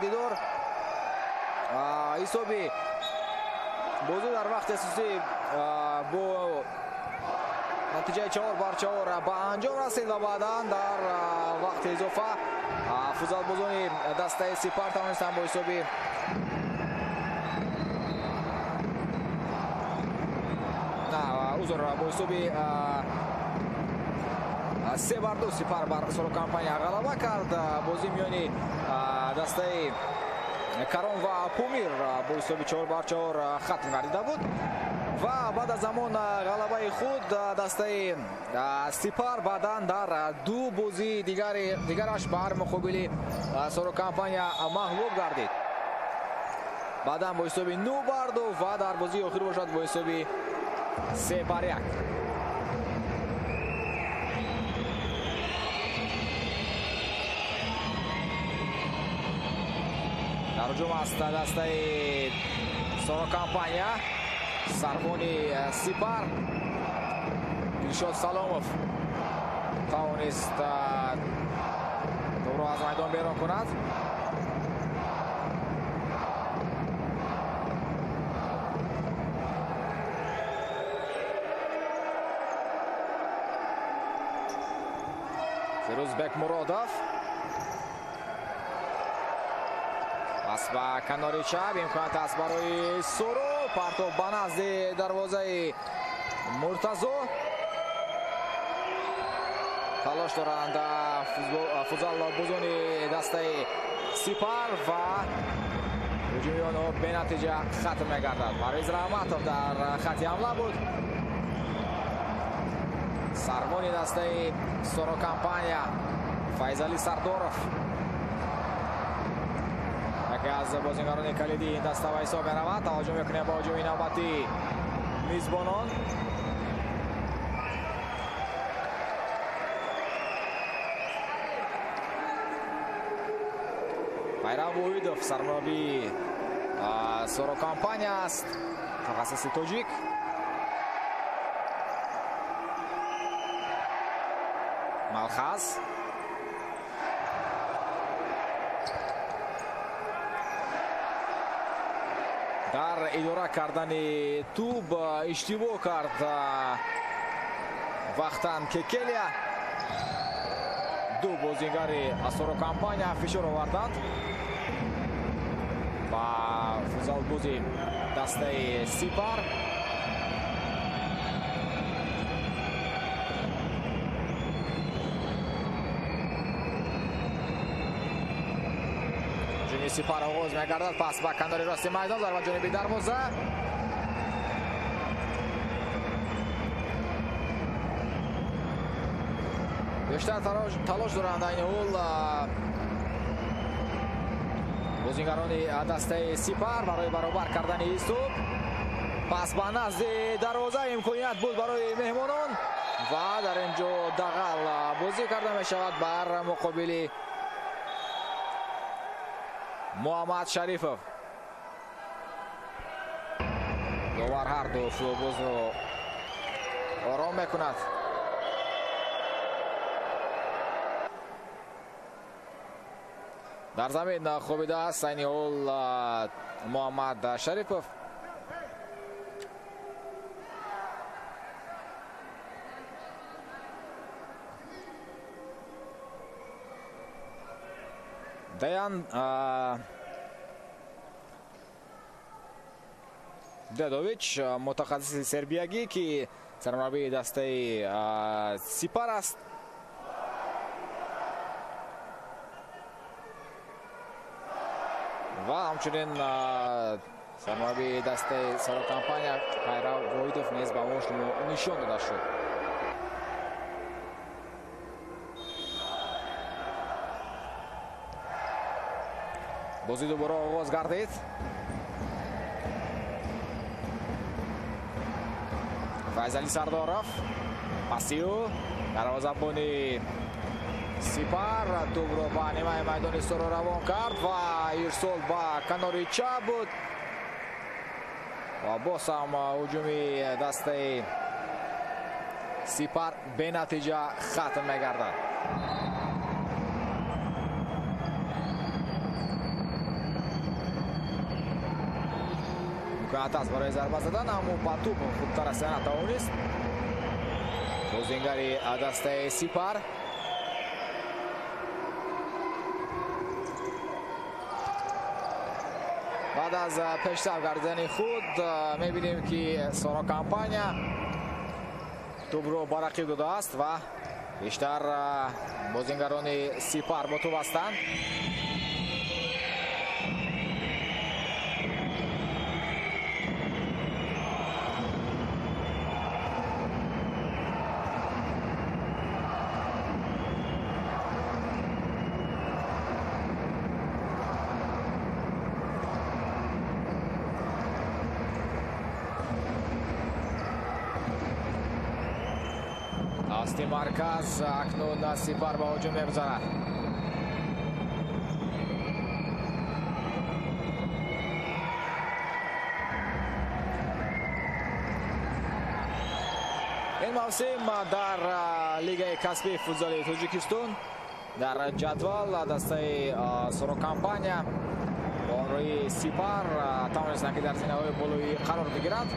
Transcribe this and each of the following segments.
Дидор ҳисоби бозӣ дар вақти асосӣ бо натиҷаи 4-4 ба анҷом расид ва баъдан дар вақти изофа футзалбозони дастаи Сипар тавонистанд бо ҳисоби узр бо ҳисоби 3-2 Сипар бар Соро Компания ғалаба кард. Бозӣ миёни дастаи Карон ва Помир бо ҳисоби 4-4 хатм гардида буд ва баъд аз ҳамон ғалабаи худ дастаи Сипар баъдан дар ду бозии дигараш бар муқобили Соро Компания мағлуб гардид. Баъдан бо ҳисоби 9-2 ва дар бозии охир бошад бо ҳисоби 3-1. Дар ҳуҷум аст дастаи Соро Компания. Сарбони Сипар Дилшод Саломов тавонист тӯбро аз майдон берун кунад. Фирӯзбек Муродов пас ба канори чап, имконият аст барои Соро, партоб ба назди дарвозаи Муртазо. Талош доранд футзалбозони дастаи Сипар ва ҳуҷуми онҳо бенатиҷа хатм мегардад. Парвиз Раҳматов дар хати ҳамла буд. Сарбони дастаи Соро Компания Файзали Сардоров яке аз бозингарони калидии ин даста ба ҳисоб меравад. Таваҷҷӯҳ мекунем ба ҳуҷуми навбатии мизбонон. Пайрав Воҳидов сармураббии Соро Компания аст, мутахассиси тоҷик. Малхаз дар идора кардани тӯб иштибоҳ кард Вахтан Кекелия. Ду бозингари Соро Компания фишор оварданд ба футзалбози дастаи Сипар. Ҳуҷуми Сипар оғоз мегардад. Пас ба канори рости майдон, зарба ҷониби дарвоза. Бештар талош доранд айни ҳол бозингарони дастаи Сипар барои баробар кардани ҳисоб. Пас ба назди дарвоза имконият буд барои меҳмонон ва дар ин ҷо дағал бозӣ карда мешавад бар муқобили Муҳаммад Шарифов. Довар ҳар ду футболбозро ором мекунад. Дар замин хобидааст айни ҳол Муҳаммад Шарипов. Даян Дедович, мутахассиси сербиягӣ, ки сармураббии дастаи Сипар аст. Ва ҳамчунин сармураббии дастаи Соро Компания Пайрав Воҳидов низ ба мо нишон дода шуд. Бозӣ дубора оғоз гардид. Файзали Сардоров паси ӯ дарвозабони Сипар тӯбро ба нимаи майдони Соро равон кард ва ирсол ба канори чап буд ва боз ҳам ҳуҷуми дастаи Сипар бенатиҷа хатм мегардад. Имконият аст барои зарба задан, аммо ба тӯб хубтар расида натавонист бозингари дастаи Сипар. Баъд аз пешсаф гардидани худ мебинем, ки Соро Компания тӯбро ба рақиб додааст ва бештар бозингарони Сипар бо тӯб ҳастанд. Асти марказ акнун Сипар ба ҳуҷум мегузарад. Ин мавсим дар лигаи касбии футзоли Тоҷикистон дар ҷадвал дастаи Соро Компания бо ҳамроҳии Сипар тавонистанд, ки дар зинаҳои болоӣ қарор бигиранд.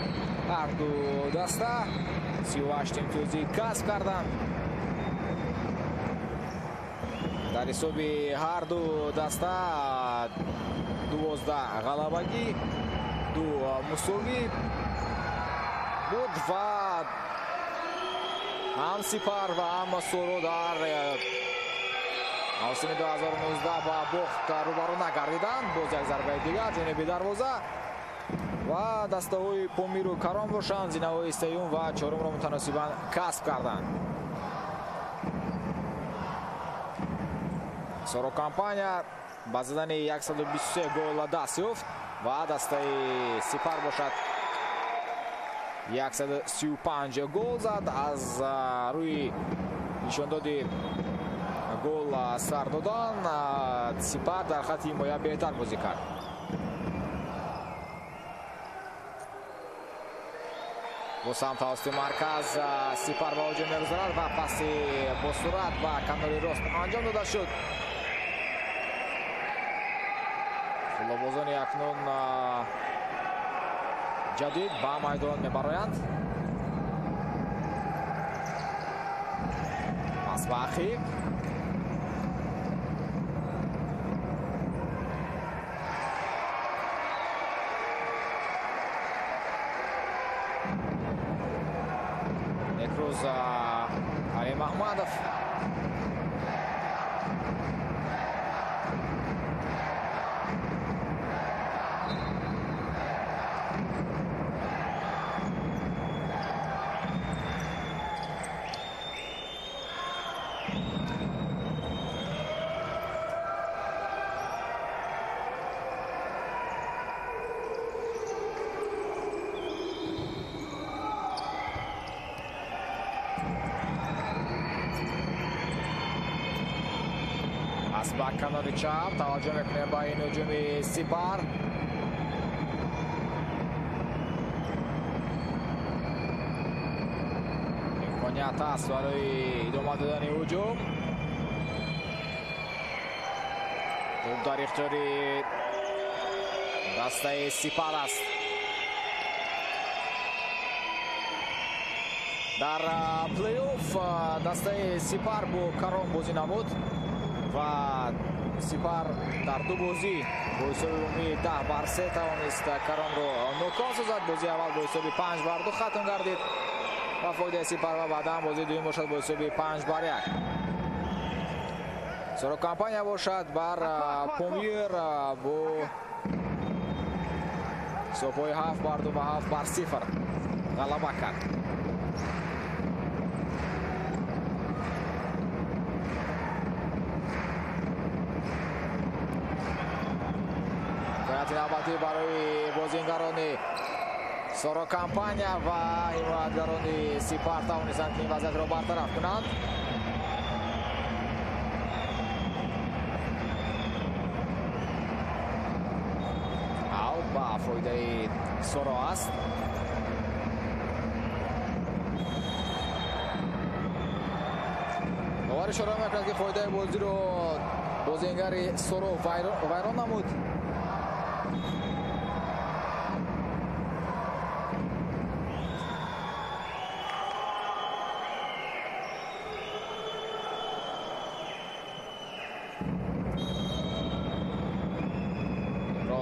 Ҳар ду даста 38 имтиёзӣ касб карданд. Дар ҳисоби ҳар ду даста 12 ғалабагӣ, 2 мусовӣ буд ва ҳам Сипар ва ҳам Соро дар мавсими 2019 ба бохт рӯбарӯ нагардиданд. Боз як зарбаи дигар ҷониби дарвоза ва дастаҳои Помиру Каром бошанд зинаҳои сеюм ва чорумро мутаносибан касб карданд. Соро Компания ба задани 123 гол даст ёфт ва дастаи Сипар бошад 135 гол зад. Аз рӯи нишондоди гол сар додан Сипар дар хатти ҳимоя беҳтар бозӣ кард. Бо самт тавассути марказ Сипар ба ҳуҷум мегузарад ва паси бо суръат ба канори рост анҷом дода шуд. Футболбозони акнун ҷадид ба майдон мебароянд. Пас ба ақиб. Некрӯз Али Маҳмадов ба канори чап таваҷҷӯҳ мекунем ба ин ҳуҷуми Сипар. Имконият аст барои идома додани ҳуҷум. Тӯб дар ихтиёри дастаи Сипар аст. Дар плей-офф дастаи Сипар бо Каром бозӣ намуд ва Сипар дар ду бозӣ бо ҳисоби умумии 10-3 тавонист Каромро ноком созад. Бозии аввал бо ҳисоби 5-2 хатм гардид ва фоидаи Сипар ва баъдан бозии дуюм бошад бо ҳисоби 5-1. Соро Компания бошад бар Помир бо ҳисобҳои 7-2 ва 7-0 ғалаба кард. Имконияти навбатӣ барои бозингарони Соро Компания ва ҳимоятгарони Сипар тавонистанд, ки ин вазъиятро бартараф кунанд. Аут ба фоидаи Соро аст. Довар ишора мекунад, ки фоидаи бозиро бозингари Соро вайрон намуд.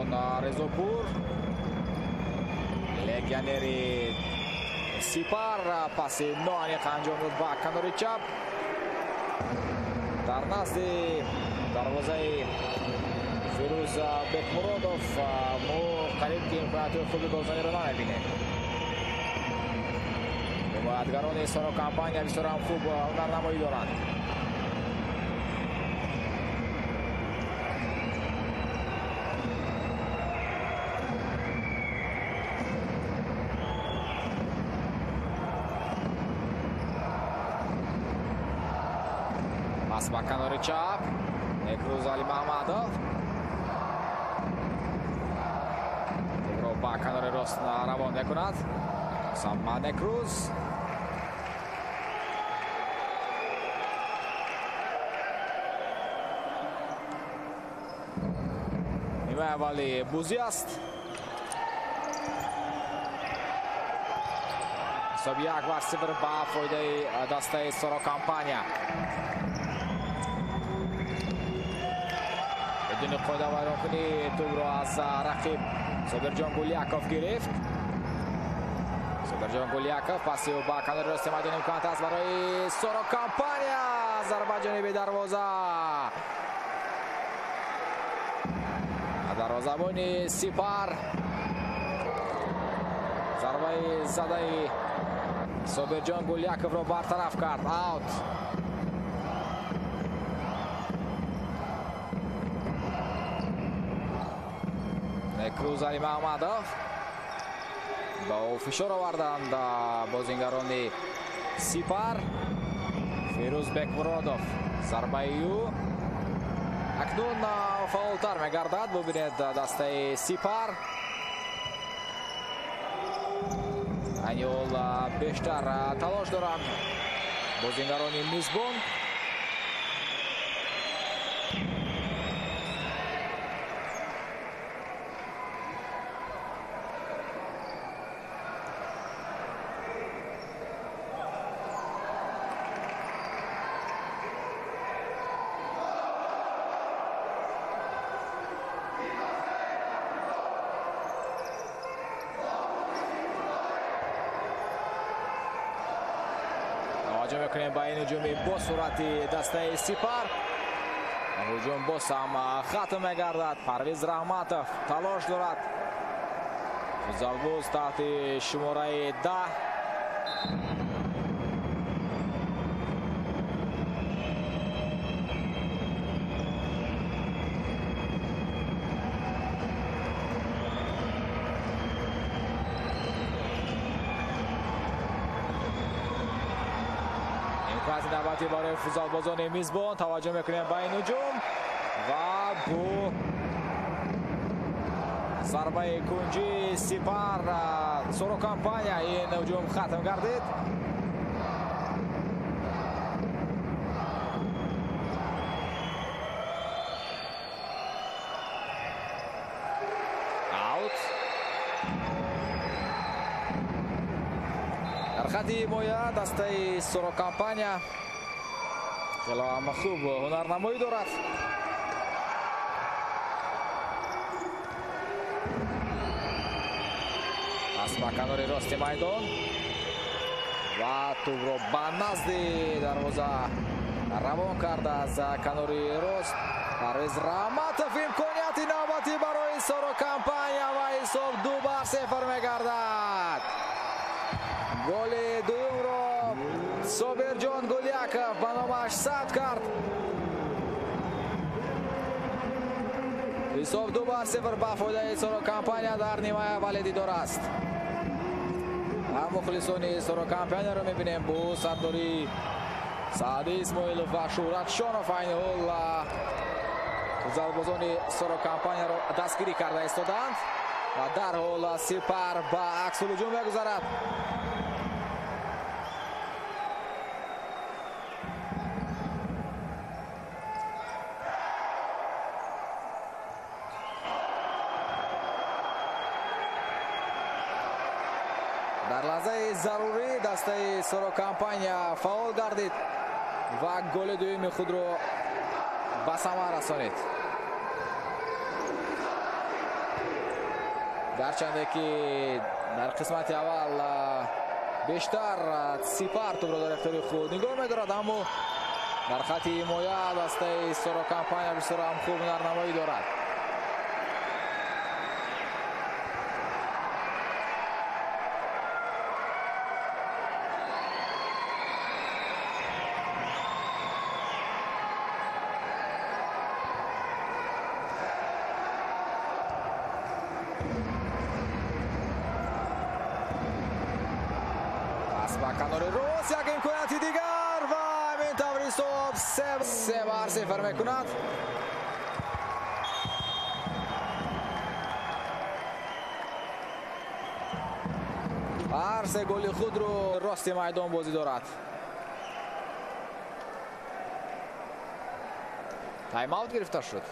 Алимҷон Резопур, легионери Сипар, паси ноаниқ анҷом дод ба канори чап дар назди дарвозаи Фирӯз Бекмуродов. Мо қариб ки имкониятҳои хуби голзаниро намебинем. Ҳимоятгарони Соро Компания бисёр ҳам хуб ҳунарнамоӣ доранд. Пас ба канори чап Некрӯз Алимаҳмадов тӯбро ба канори рост равон мекунад. Самма Некрӯз нимаи аввали бозӣ аст. Ҳисоби 1-0 ба фоидаи дастаи Соро Компания. Бидуни қоида вайронкунӣ тӯбро аз рақиб Собирҷон Гуляков гирифт. Собирҷон Гуляков паси ӯ ба канори рости майдон, имконият аст барои Соро Компания. Зарба ҷониби дарвоза. Дарвозабони Сипар зарбаи задаи Собирҷон Гуляковро бартараф кард. Аут. Некрӯз Алимаҳмадов ба ӯ фишор оварданд бозингарони Сипар. Фирӯз Бекмуродов зарбаи ӯ акнун фаъолтар мегардад. Бубинед дастаи Сипар айни ҳол бештар талош доранд бозингарони мизбон. توجه میکنیم با این هجومی با سرعت دسته سپر. هجوم باز هم ختم میگردد. پرویز رحمتов تلاش دارد. فوتزالباز تحت شماره 10. نوبتی برای فوتزالبازان میزبان. توجه میکنیم به این هجوم و با ضربه کنجی سپر سورو کامپانیا این هجوم ختم گردید. اوت در خط حمایه دسته سورو کامپانیا خیلی هم خوب هنرنمایی دارد. از به کنار راست میدان و توپ را به نزد دروازه روان کرده. از کنار راست پرویز رحمتов امکانیت نوبتی برای سورو کامپانیا و حساب 2-0 میگردد. گل دوم را صابرجان گلیاکов به نامش ثبت کرد. حساب 2-0 به فایده سورو کامپانیا در نیمه اول دیدار است. هم مخلصان سورو کامپانیا رو میبینیم با سرداری سعدی اسماعیلов و شهرت شانов عین حال فوتزالبازان سورو کامپانیا را دستگیری کرده ایستادند و در حال سپر به عکس الهجوم میگذرد. در لحظه ضروری دسته سورو کامپانیا فعال گردید و گل دوم خود را به ثمر رسانید. Гарчанде ки дар қисмати аввал бештар Сипар тӯбро дар ихтиёри худ нигоҳ медорад, аммо дар хати ҳимоя дастаи Соро Компания бисёр ҳам хуб ҳунарнамоӣ дорад. Ба канори рост як имконияти дигар ва ҳамин тавр ҳисоб 3-0 мекунад. Ҳар се голи худро рости майдон бозӣ дорад. Тайм-аут гирифта шуд.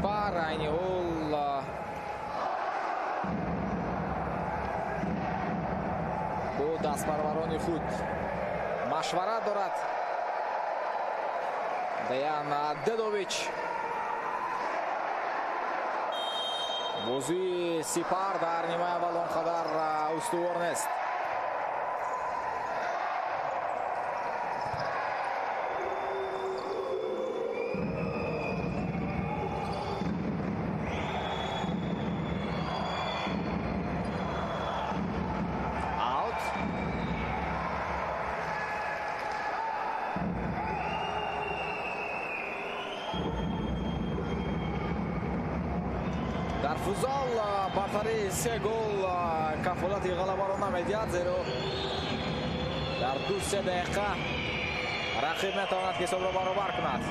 Пар айни ҳол бо дастпарварони худ машварат дорад. Деян Дедович. Бозии Сипар дар нимаи аввал он қадар устувор нест. Дар футзал бартарии 3 гол кафолати ғалабаро намедиҳад, зеро дар 2-3 дақиқа рақиб метавонад ки ҳисобро баробар кунад.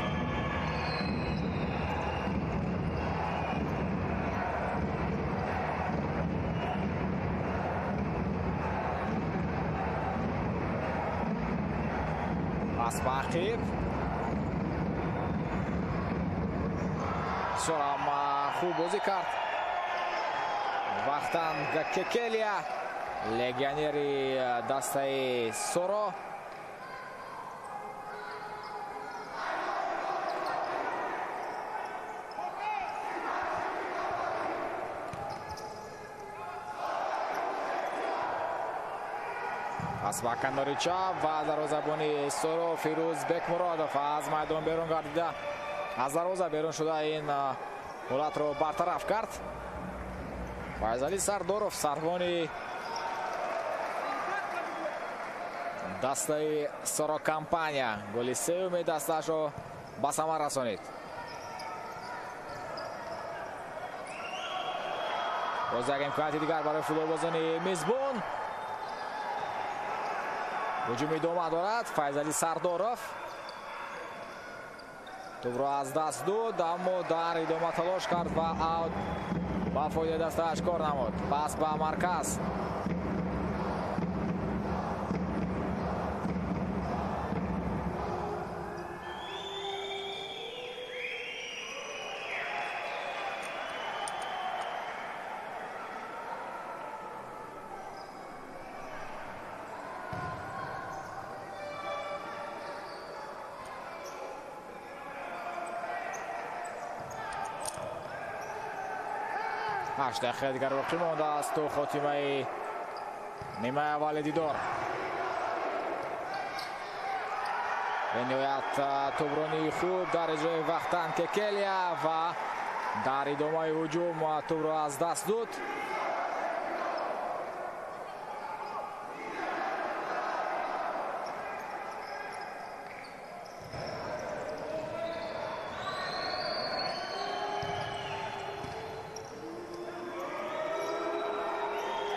Пас ба ақиб. Бисёр ҳам хуб бозӣ кард Вахтанг Кекелия, легионери дастаи Соро. Пас ба канори чап ва дарвозабони Соро Фирӯз Бекмуродов аз майдон берун гардида, аз дарвоза берун шуда ин ҳолатро бартараф кард. Файзали Сардоров, сарвони дастаи Соро Компания, голи сеюми дастаашро ба самар расонид. Боз як имконияти дигар барои футболбозони мизбон. Ҳуҷум идома дорад. Файзали Сардоров тӯбро аз даст дод, аммо дар идома талош кард ва аут ба фоидаи дастааш кор намуд. Пас ба марказ. 8 дақиқа дигар боқӣ мондааст то хотимаи нимаи аввали дидор. Бениҳоят тӯбронии хуб дар иҷрои Вахтанг Кекелия ва дар идомаи ҳуҷум тӯбро аз даст дод.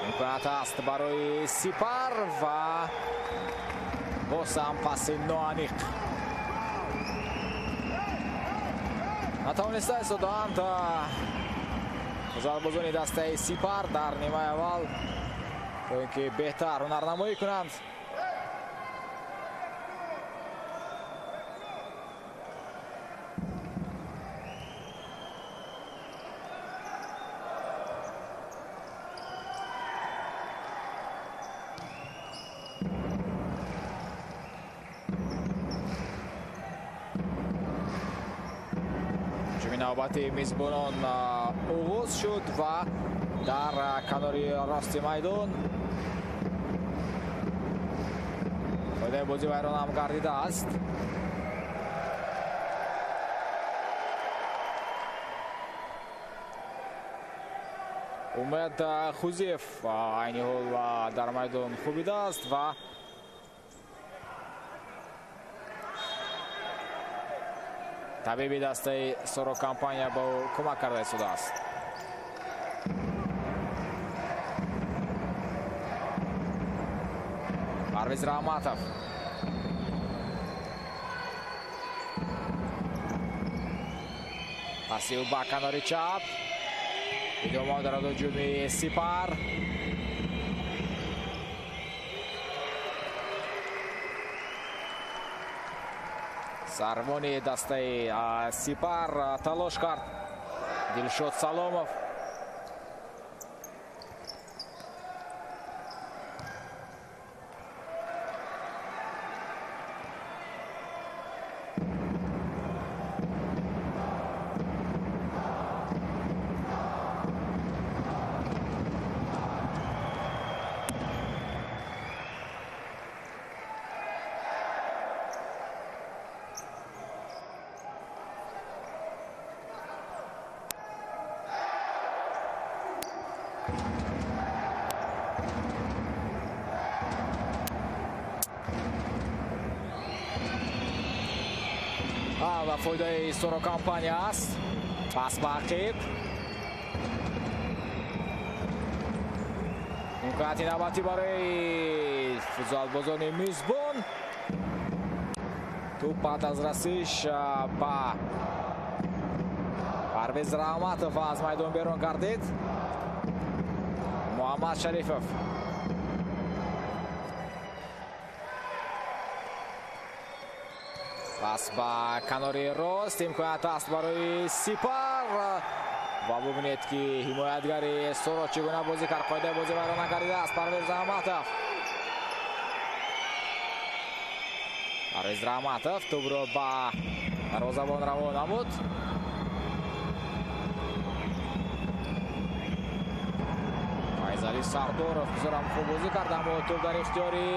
Имконият аст барои Сипар ва боз ҳам паси ноаниқ. Натавониста истодаанд зарбозони дастаи Сипар дар нимаи аввал то ин ки беҳтар ҳунарнамоӣ кунанд. Навбати мизбонон оғоз шуд ва дар канори рости майдон қоидаи бозӣ вайрон ҳам гардидааст. Умед Хузиев айни ҳол дар майдон хубидааст ва табиби дастаи Соро компания ба ӯ кӯмак карда истодааст. Парвиз Раҳматов паси ӯ ба канори чап, идома дорад ҳуҷуми Сипар. Сарвони дастаи Сипар талош кард Дилшод Саломов. Ва фоидаи Соро компания аст. Пас ба ақиб. Имконияти навбатӣ барои футзалбозони мизбон. Тӯп баъд аз расиш ба Парвиз Раҳматов аз майдон берун гардид. Муҳаммад Шарифов пас ба канори рост, имконият аст барои Сипар ва бубинед ки ҳимоятгари Соро чӣ гуна бозӣ кард. Қоидаи бозӣ вайрон нагардидааст. Парвиз Раҳматов, Парвиз Раҳматов тӯбро ба дарвозабон равон намуд. Файзали Сардоров бисёрам хуб бозӣ кард, аммо тӯб дар ихтиёри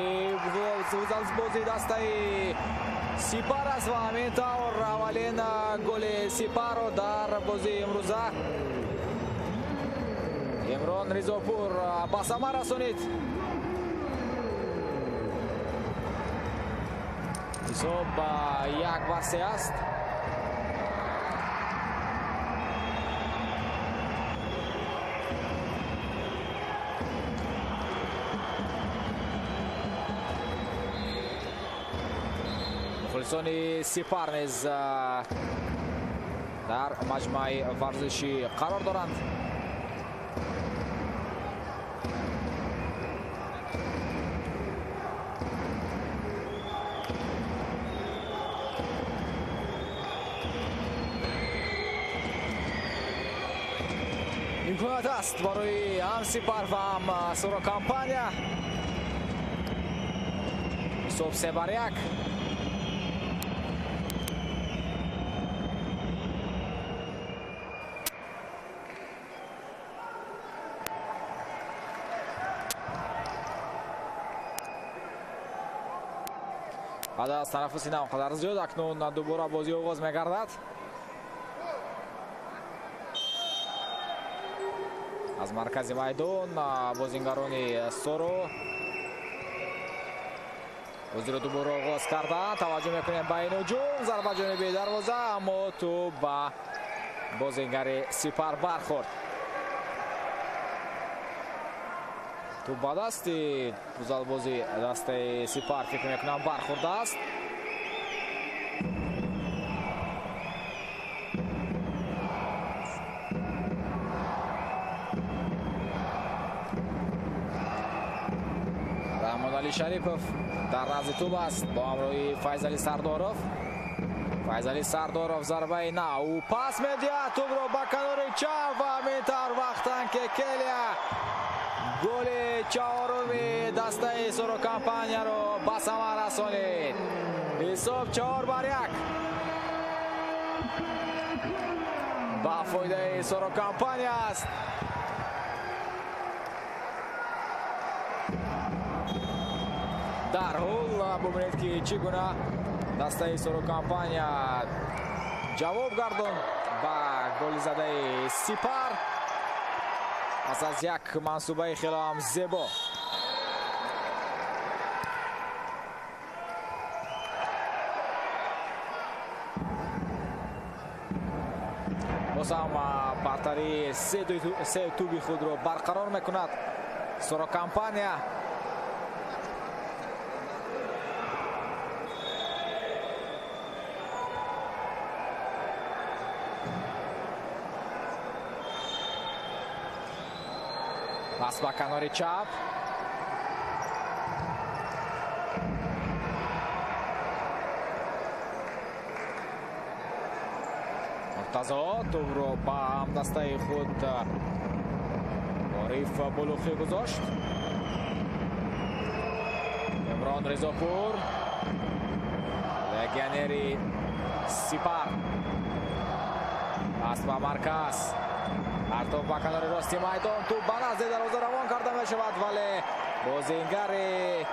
футзалбози дастаи Сипар аст ва ҳамин тавр аввалин голи Сипарро дар бозии имрӯза Имрон Ризопур ба самар расонид. Ҳисоб 1-3 аст. Мухлисони Сипар низ дар маҷмӯаи варзишӣ қарор доранд. Имконият аст барои ҳам Сипар ва ҳам Соро компания. Ҳисоб 3-1. Баъд аз танаффуси на он қадар зиёд акнун дубора бозӣ оғоз мегардад. Аз маркази майдон бозингарони Соро бозиро дубора оғоз карданд. Таваҷҷӯҳ мекунем ба ин ҳуҷум. Зарба ҷониби дарвоза, аммо тӯб ба бозингари Сипар бархӯрд. Тӯб ба дасти футзалбози дастаи Сипар фикр мекунам бархӯрдааст. Раҳмоналӣ Шарипов дар назди тӯб аст бо ҳамроҳии Файзали Сардоров. Файзали Сардоров зарбаи нав, ӯ пас медиҳад тӯбро ба канори чап ва ҳамин тавр Вахтанг Кекелия голи чаҳоруми дастаи Соро компанияро ба самар расонид. Ҳисоб 4-1. Ба фоидаи Соро Компания аст. Дар ҳол бубинед, ки чӣ гуна дастаи Соро Компания ҷавоб гардонд ба голи задаи Сипар пас аз як мансубаи хеле ҳам зебо. Боз ҳам бартарии се туби худро барқарор мекунад Соро Компания. Пас ба канори чап. Муртазо тӯбро ба ҳамдастаи худ Ориф Булухӣ гузошт. Имрон Ризопур, легионери Сипар. Пас ба марказ. Артоб ба канори рости майдон, тӯб ба назди дарвоза равон карда мешавад, вале бозингари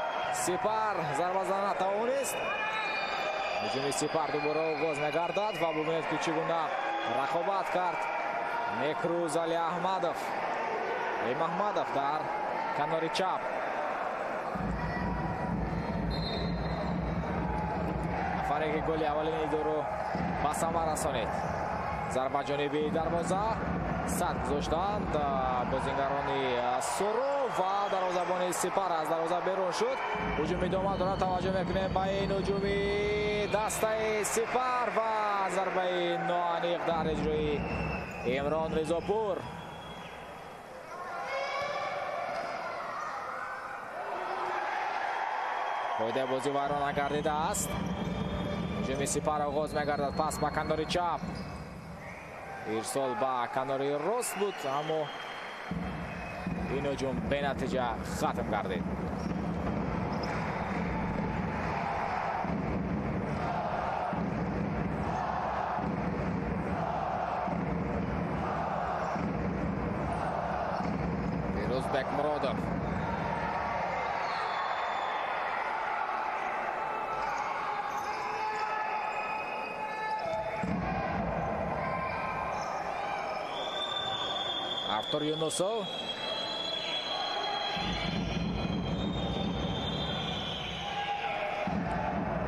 Сипар зарба зада натавонист. Ҳуҷуми Сипар дубора оғоз мегардад ва бубинед, ки чӣ гуна рақобат кард Некрӯз Али Аҳмадов. Алимаҳмадов дар канори чап. Нафаре ки голи аввалини дуро ба самар расонид. Зарба ҷониби дарвоза сад гузоштанд бозингарони Соро ва дарвозабони Сипар аз дарвоза берун шуд. Ҳуҷум идома дорад. Таваҷҷӯҳ мекунем ба ин ҳуҷуми дастаи Сипар ва зарбаи ноаниқ дар иҷрои Имрон Ризопур. Фоидаи бозӣ вайрон нагардидааст. Ҳуҷуми Сипар оғоз мегардад. Пас ба канори чап. Ирсол ба канори рост буд, аммо ин ҳуҷум бенатиҷа хатм гардид. Фирӯз Бекмуродов. Артур Юнусов.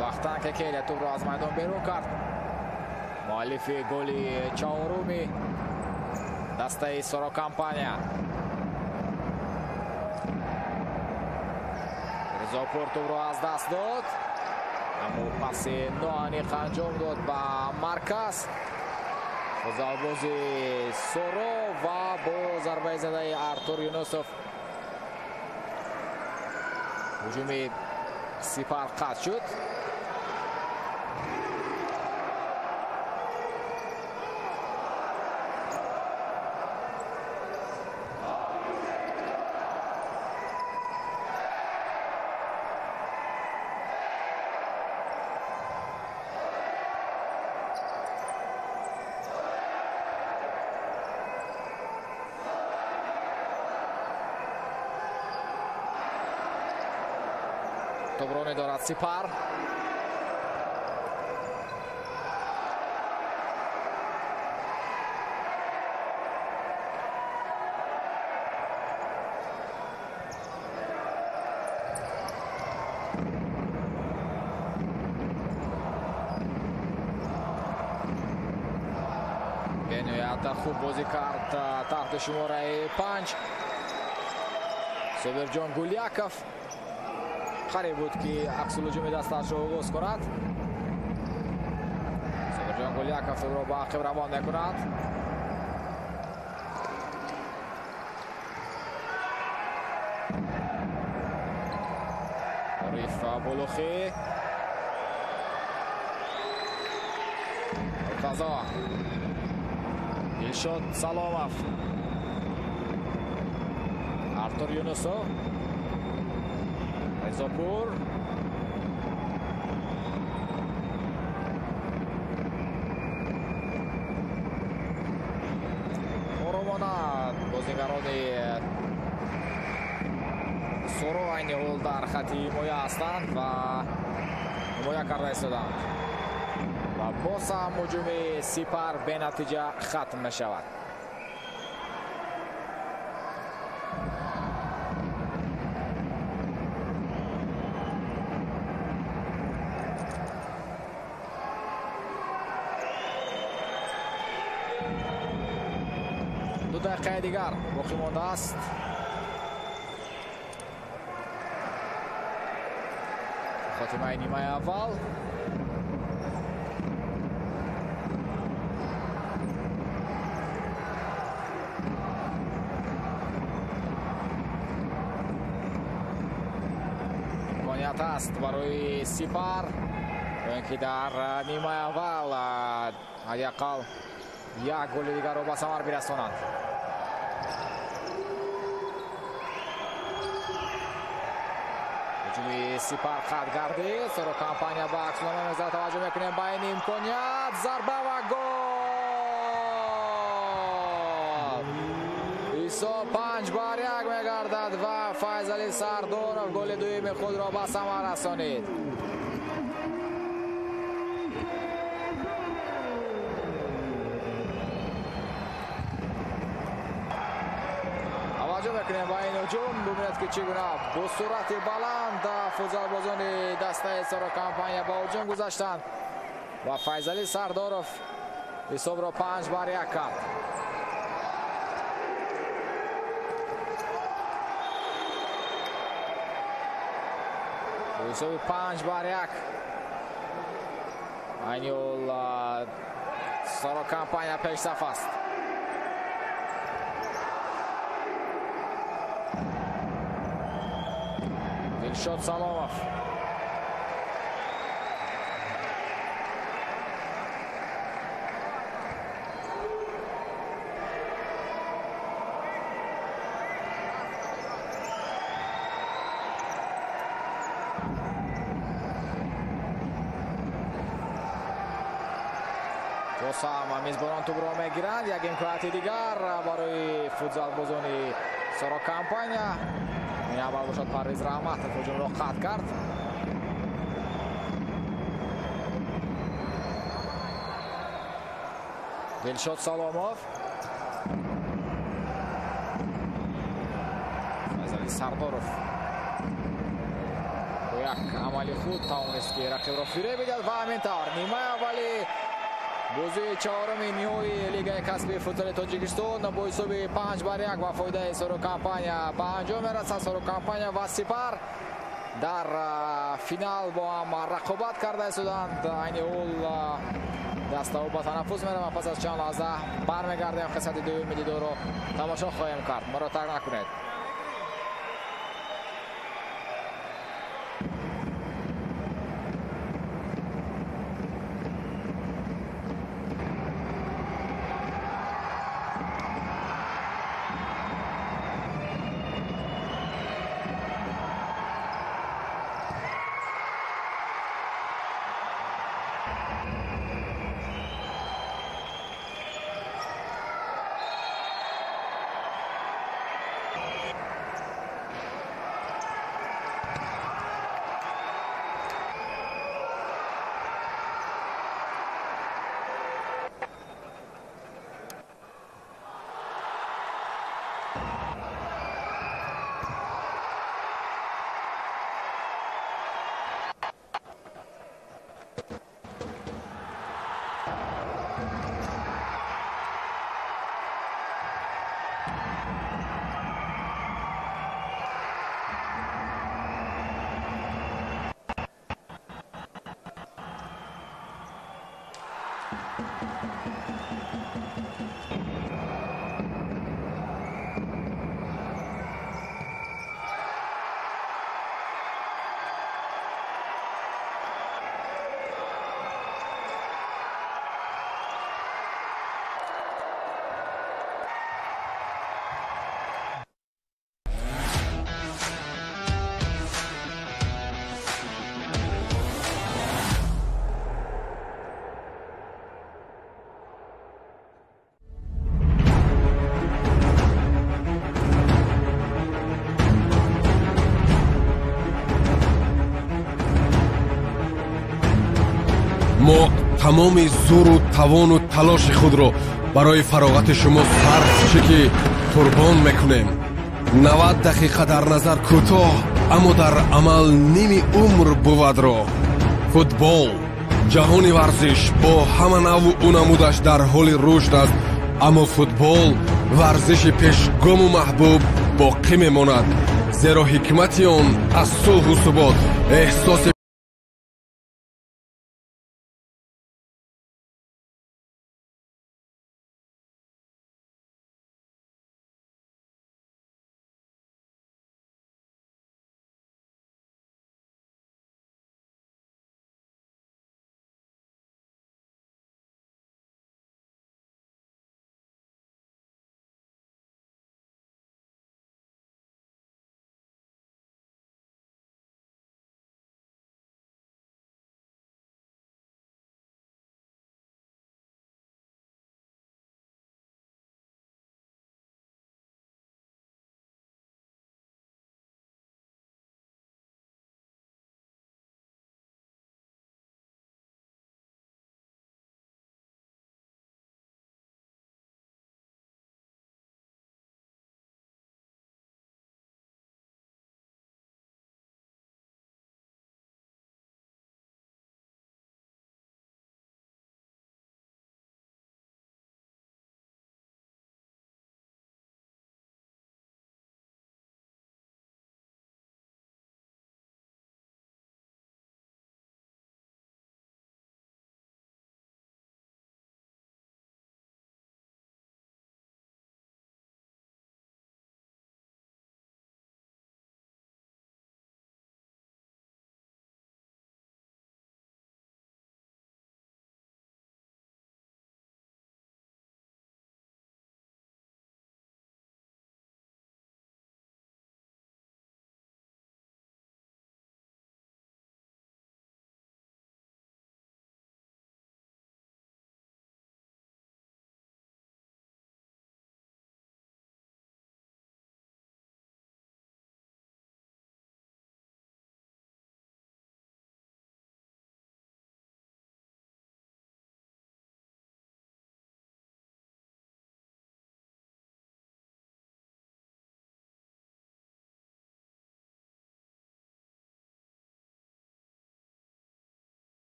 Вахтанг Кекелия тӯбро аз майдон берун кард. Муаллифи голи чаҳоруми дастаи Соро Компания. Ризопур тӯбро аз даст дод, аммо паси ноаниқ анҷом дод ба марказ. Хузалбози Соро ва бо зарбаи задаи Артур Юнусов ҳуҷуми Сипар қатъ шуд. Тӯбро дорад Сипар. Бениҳоят хуб бозӣ кард таҳти шумораи 5 Собирҷон Гуляков. Қариб буд, ки аксулҳуҷуми дастаашро оғоз кунад. Собирҷон Гуляков тӯбро ба ақиб равон мекунад. Ориф Булухӣ. Муртазо. Дилшод Саломов. Артур Юнусов. Ризопур. Футзалбозони Соро айни ҳол дар хати ҳимоя ҳастанд ва ҳимоя карда истоданд ва боз ҳам ҳуҷуми Сипар бенатиҷа хатм мешавад. Ду дақиқаи дигар боқӣ мондааст. Хотимаи нимаи аввал. Имконият аст барои Сипар, то ин ки дар нимаи аввал ҳадди ақал як голи дигарро ба самар бирасонанд. Ҳуҷуми Сипар қатъ гардид. Соро Компания ба аксулъамал мезанад. Таваҷҷӯҳ мекунем ба ин имконият. Зарба ва гол! Ҳисоб 5-1 мегардад ва Файзали Сардоров голи дуюми худро ба самар расонид. Таваҷҷӯҳ мекунем ба ин ҳуҷум. Бубинед ки чӣ гуна бо суръати баланд футзалбозони дастаи Соро Компания ба ҳуҷум гузаштанд ва Файзали Сардоров ҳисобро 5-1 кард. Бо ҳисоби 5-1 айни ҳол Соро Компания пешсаф аст. Дилшод Саломов. Боз ҳам мизбонон тӯбро мегиранд. Як имконияти дигар барои футзалбозони Соро Компания. Ин аввал бошад Парвиз Раҳматов ҳуҷумро қатъ кард. Дилшод Саломов. Файзали Сардоров бо як амали худ тавонист ки рақибро фиреб бидиҳад ва ҳамин тавр нимаи аввали бозии чаҳоруми ниҳоии Лигаи касбии футзали Тоҷикистон бо ҳисоби 5-1 ба фоидаи Соро Компания ба анҷом мерасад. Соро Компания ва Сипар дар финал бо ҳам рақобат карда истоданд. Айни ҳол дастаҳо ба танаффус мераванд. Пас аз чанд лаҳза бармегардем, қисмати дуюми дидорро тамошо хоҳем кард. Моро тарк накунед. Мо тамоми зӯру тавону талоши худро барои фароғати шумо сарф чӣ ки қурбон мекунем. 90 дақиқа дар назар кӯтоҳ, аммо дар амал ними умр бувадро. Футбол, ҷаҳони варзиш бо ҳама навъу намудаш дар ҳоли рушд аст, аммо футбол варзиши пешгому маҳбуб боқӣ мемонад, зеро ҳикмати он аз сулҳу субот, эҳсоси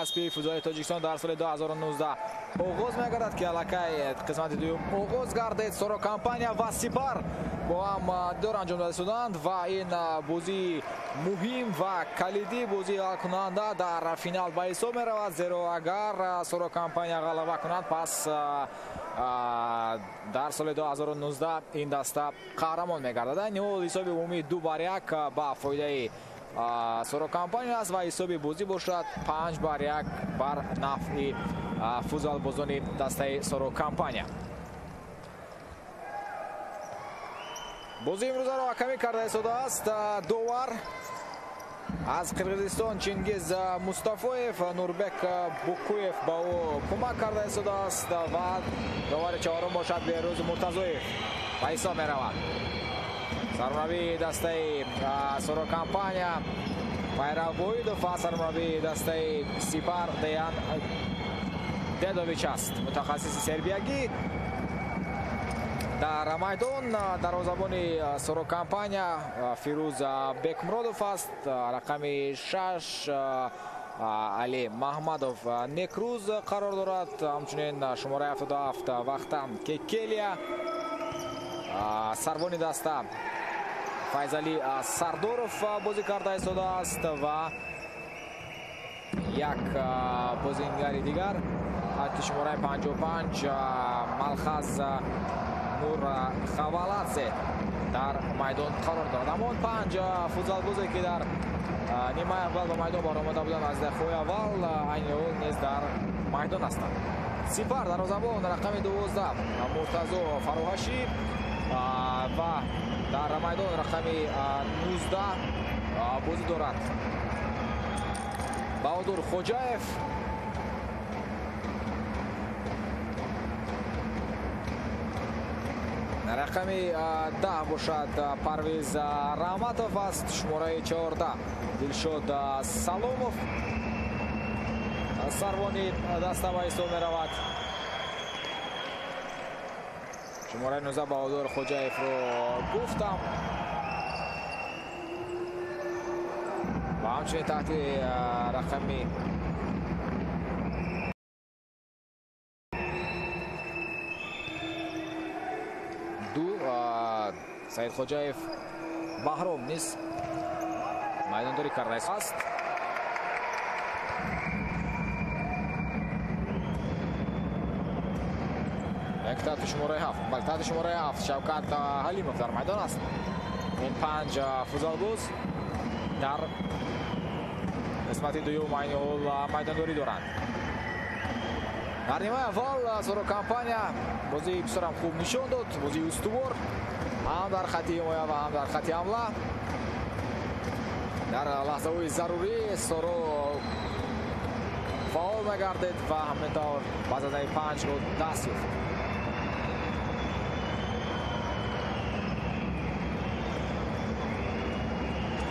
касбии футзоли Тоҷикистон дар соли 2019 оғоз мегардад, ки аллакай қисмати дуюм оғоз гардид. Соро Компания ва Сипар бо ҳам дидор анҷом дода шуданд ва ин бозии муҳим ва калидӣ, бозии ҳалкунанда дар финал ба ҳисоб меравад, зеро агар Соро Компания ғалаба кунад, пас дар соли 2019 ин даста қаҳрамон мегардад. Айни ҳол ҳисоби умумии 2-1 ба фоидаи Соро Компания аст ва ҳисоби бозӣ бошад 5-1 бар нафъи футзалбозони дастаи Соро Компания. Бозии имрӯзаро ҳакамӣ карда истодааст довар аз Қирғизистон Чингиз Мустафоев, Нурбек Букуев ба ӯ кӯмак карда истодааст ва довари чаҳорум бошад Беҳрӯз Муртазоев ба ҳисоб меравад. Сармураббии дастаи Соро Компания Пайрав Воҳидов ва сармураббии дастаи Сипар Деян Дедович аст, мутахассиси сербиягӣ. Дар майдон дарвозабони Соро Компания Фирӯз Бекмуродов аст, рақами 6 Али Маҳмадов Некрӯз қарор дорад, ҳамчунин шумораи 77 Вахтан Кекелия, сарвони даста Файзали Сардоров бозӣ карда истодааст ва як бозингари дигар таҳти шумораи 55 Малхаз Нур Хаваладзе дар майдон қарор дорад. Ҳамон 5 футзалбозе ки дар нимаи аввал ба майдон баромада буданд аз дақиқаҳои аввал, айни ҳол низ дар майдон ҳастанд. Сипар дарвозабон рақами 12 Муртазо Фароҳашӣ ва дар майдон рақами 19 бозӣ дорад Баҳодур Хоҷаев. Рақами 10 бошад Парвиз Раҳматов аст, шумораи 14 Дилшод Саломов сарвони даста ба ҳисоб меравад. Шумораи 19 Баҳодур Хоҷаевро гуфтам ва ҳамчунин таҳти рақами 2 Саид Хоҷаев Баҳром низ майдондорӣ карда аст. Як таҳти шумораи 7, бале, таҳти шумораи 7 Шавкат Ҳалимов дар майдон аст. Ин 5 футзалбоз дар қисмати дуюм айни ҳол майдондорӣ доранд. Дар нимаи аввал Соро Компания бозии бисёрам хуб нишон дод, бозии устувор ҳам дар хати ҳимоя ва ҳам дар хати ҳамла. Дар лаҳзаҳои зарурӣ Соро фаъол мегардид ва ҳамин тавр ба задани 5 гол даст ёфт.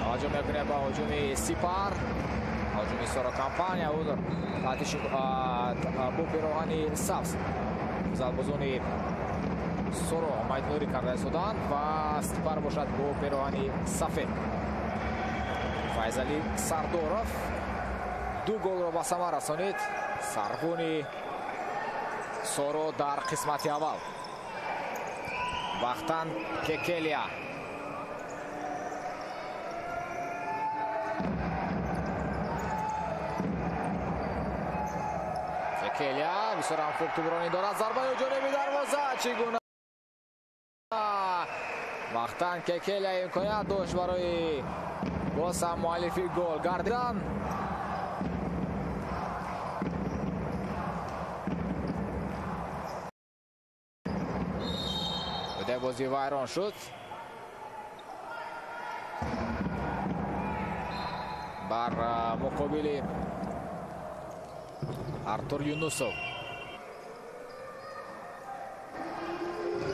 Таваҷҷӯҳ мекунем ба ҳуҷуми Сипар, ҳуҷуми Соро Компания. Бо пироҳани сабз футзалбозони Соро майдондорӣ карда истоданд ва Сипар бошад бо пироҳани сафед. Файзали Сардоров 2 голро ба самар расонид, сарвони Соро дар қисмати аввал. Вахтан Кекелия бисёрам хуб тубронӣ дорад, зарбаи ҷониби дарвоза чӣ гуна Вахтан Кекелия имконият дошт барои боз ҳам муаллифи гол гардидан. Бозӣ вайрон шуд. Бар муқобили Артур Юнусов.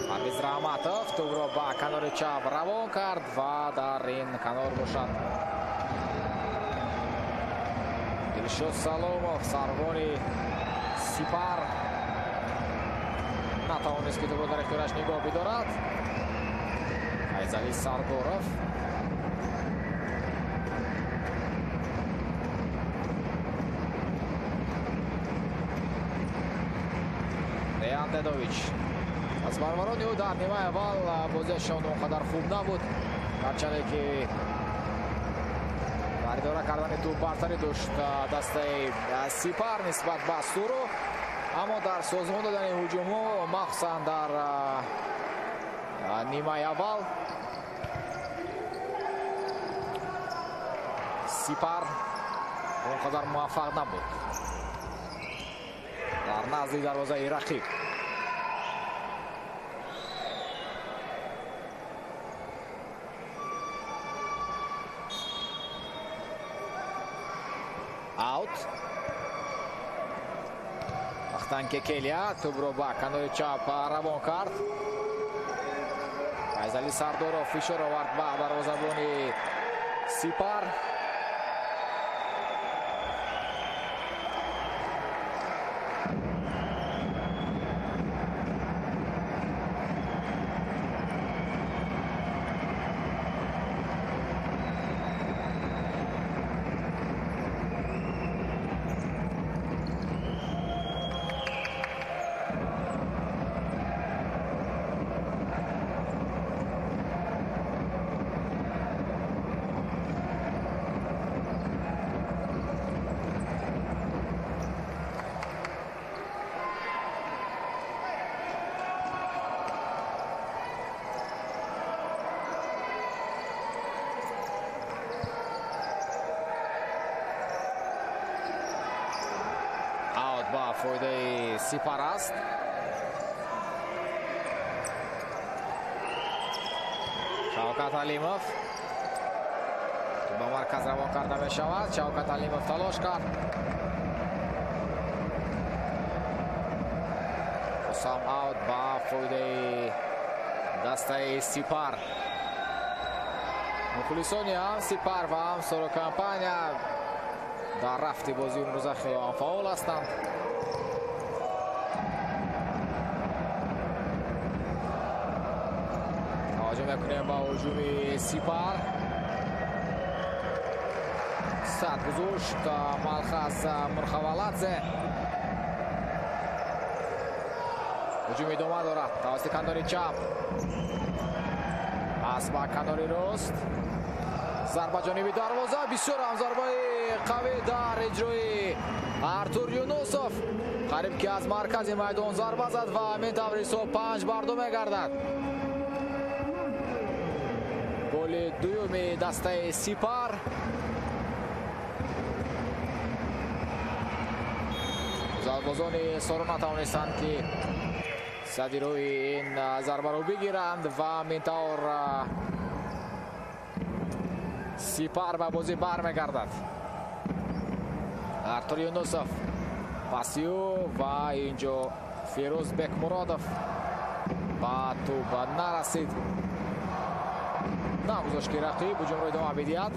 Парвиз Раҳматов тӯбро ба канори чап равон кард ва дар ин канор бошад Дилшод Саломов, сарвони Сипар, натавонист ки тӯбро дар ихтиёраш нигоҳ бидорад. Файзали Сардоров Дедович. Аз варварони ӯ дар нимаи аввал бозиашон он қадар хуб набуд, ҳарчанде ки дар идора кардани тӯб бартарӣ дошт дастаи Сипар нисбат ба Суро, аммо дар созмон додани ҳуҷумҳо, махсусан дар нимаи аввал, Сипар он қадар муваффақ набуд дар назди дарвозаи рақиб. Аут. Вахтанг Кекелия тӯбро ба канори чап равон кард. Файзали Сардоров фишор овард ба дарвозабони Сипар. Ба фоидаи Сипар аст. Шавкат Алимов ба марказ равон карда мешавад. Шавкат Алимов талош кард. Хусам аут ба фоидаи дастаи Сипар. Мухлисони ҳам Сипар ва ҳам Соро Компания дар рафти бозии имрӯза хеле фаъол ҳастанд. Таваҷҷӯҳ мекунем ба ҳуҷуми Сипар. Сад гузошт Малхаз Мурхаваладзе. Ҳуҷум идома дорад тавассути канори чап, пас ба канори рост. Зарба ҷониби дарвоза, бисёр ҳам зарбаи қавӣ дар иҷрои Артур Юнусов. Қариб ки аз маркази майдон зарба зад ва ҳамин тавр ҳисоб 5-2 мегардад. Голи дуюми дастаи Сипар. Зарбозони Соро натавонистанд ки сади рӯи ин зарбаро бигиранд ва ҳамин тавр Сипар ба бозӣ бармегардад. Артур Юнусов паси ӯ ва инҷо Фирӯз Бекмуродов ба тӯб нарасид. Нагузошт ки рақиб ҳуҷумро идома бидиҳад.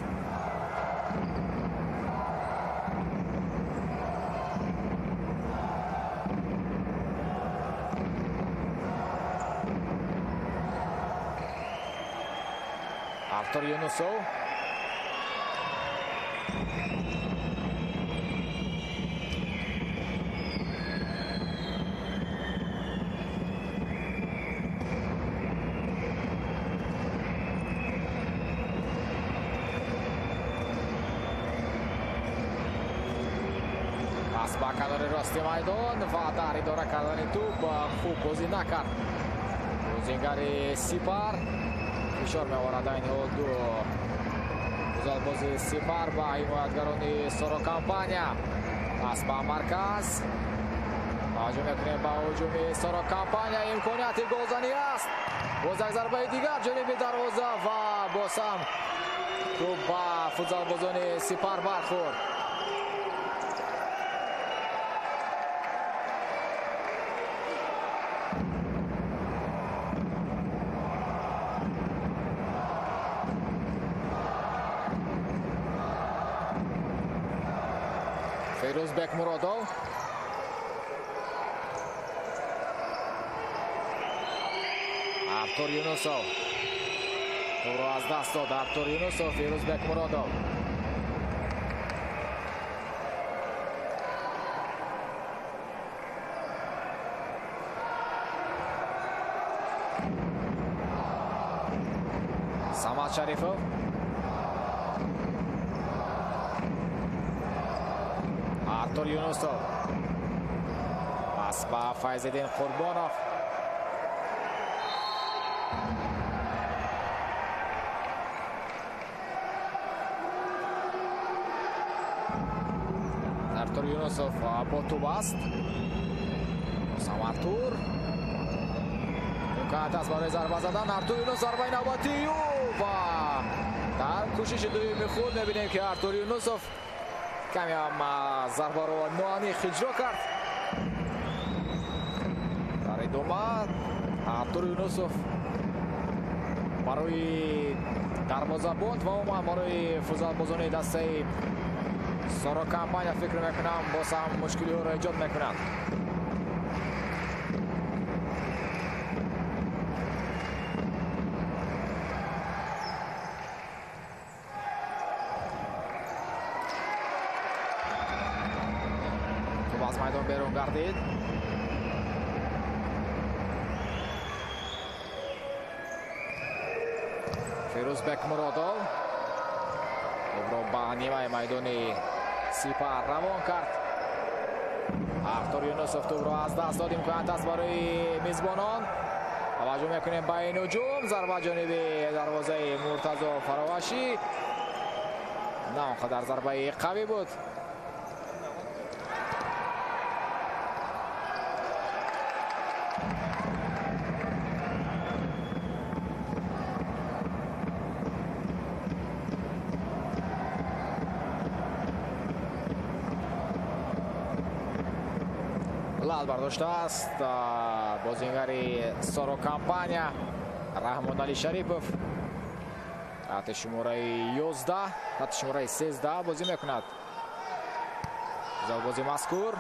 Артур Юнусов. Пас ба канори рости майдон ва дар идора кардани тӯб хуб бозӣ накард. Бозингари Сипар фишор меоварад айни ҳол ду гузарбози Сипар ба ҳимоятгарони Соро Компания. Пас ба марказ. Таваҷҷӯҳ мекунем ба ҳуҷуми Соро Компания. Имконияти голзанӣ аст. Боз як зарбаи дигар ҷониби дарвоза ва боз ҳам тӯб ба футзалбозони Сипар бархӯрд. Фирӯз Бекмуродов. Артур Юнусов. Тӯбро аз даст дод Артур Юнусов. Фирӯз Бекмуродов. Самад Шарифов. Артур Юнусов. Пас ба Файзиддин Қурбонов. Артур Юнусов бо тӯб аст. Сам Артур. Имконият аст барои зарба задан. Артур Юнус зарбаи навбатӣ ва дар кӯшиши дуюми худ мебинем, ки Артур Юнусов каме ҳам зарбаро ноаниқ иҷро кард. Дар идома Артур Юнусов барои дарвозабон ва умуман барои футзалбозони дастаи Соро Компания фикр мекунам боз ҳам мушкилиҳоро эҷод мекунанд. Тӯб аз майдон берун гардид. Фирӯз Бекмуродов тӯбро ба нимаи майдони Сипар равон кард. Артур Юнусов тӯбро аз даст дод. Имконият аст барои мизбонон. Таваҷҷӯҳ мекунем ба ин ҳуҷум. Зарба ҷониби дарвозаи Муртазо Фаровашӣ. На он қадар зарбаи қавӣ буд. Лал бардоштааст бозингари Соро Компания Раҳмонали Шарипов. Таҳти шумораи 11, таҳти шумораи 13 бозӣ мекунад. Бозии мазкур.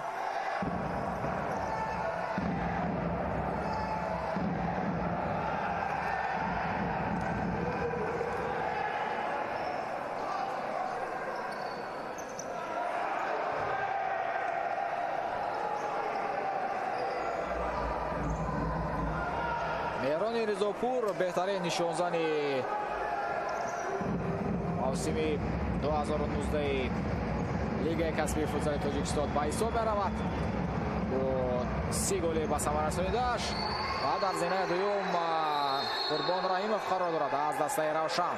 Меҳрони Ризопур беҳтарин нишонзани мавсими 2019 лигаи касбии футзали Тоҷикистон ба ҳисоб меравад бо 30 голи ба самар расонидааш ва дар зинаи дуюм Қурбон Раҳимов қарор дорад аз дастаи Равшан.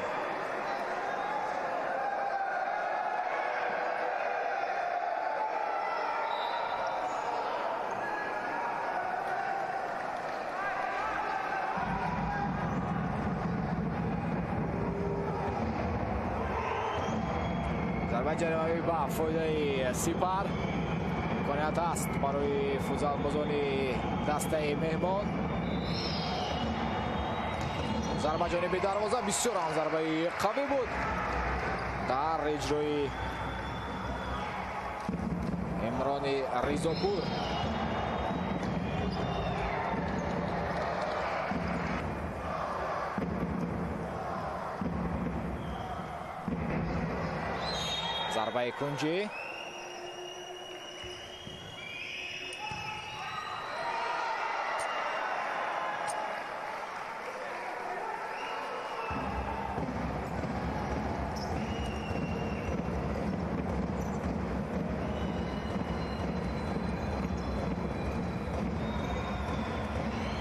Зарбаи ҷаримавӣ ба фоидаи Сипар. Имконият аст барои футзалбозони дастаи меҳмон. Зарба ҷониби дарвоза бисёр ҳам зарбаи қавӣ буд дар иҷрои Имрони Ризопур. Зарбаи кунҷӣ.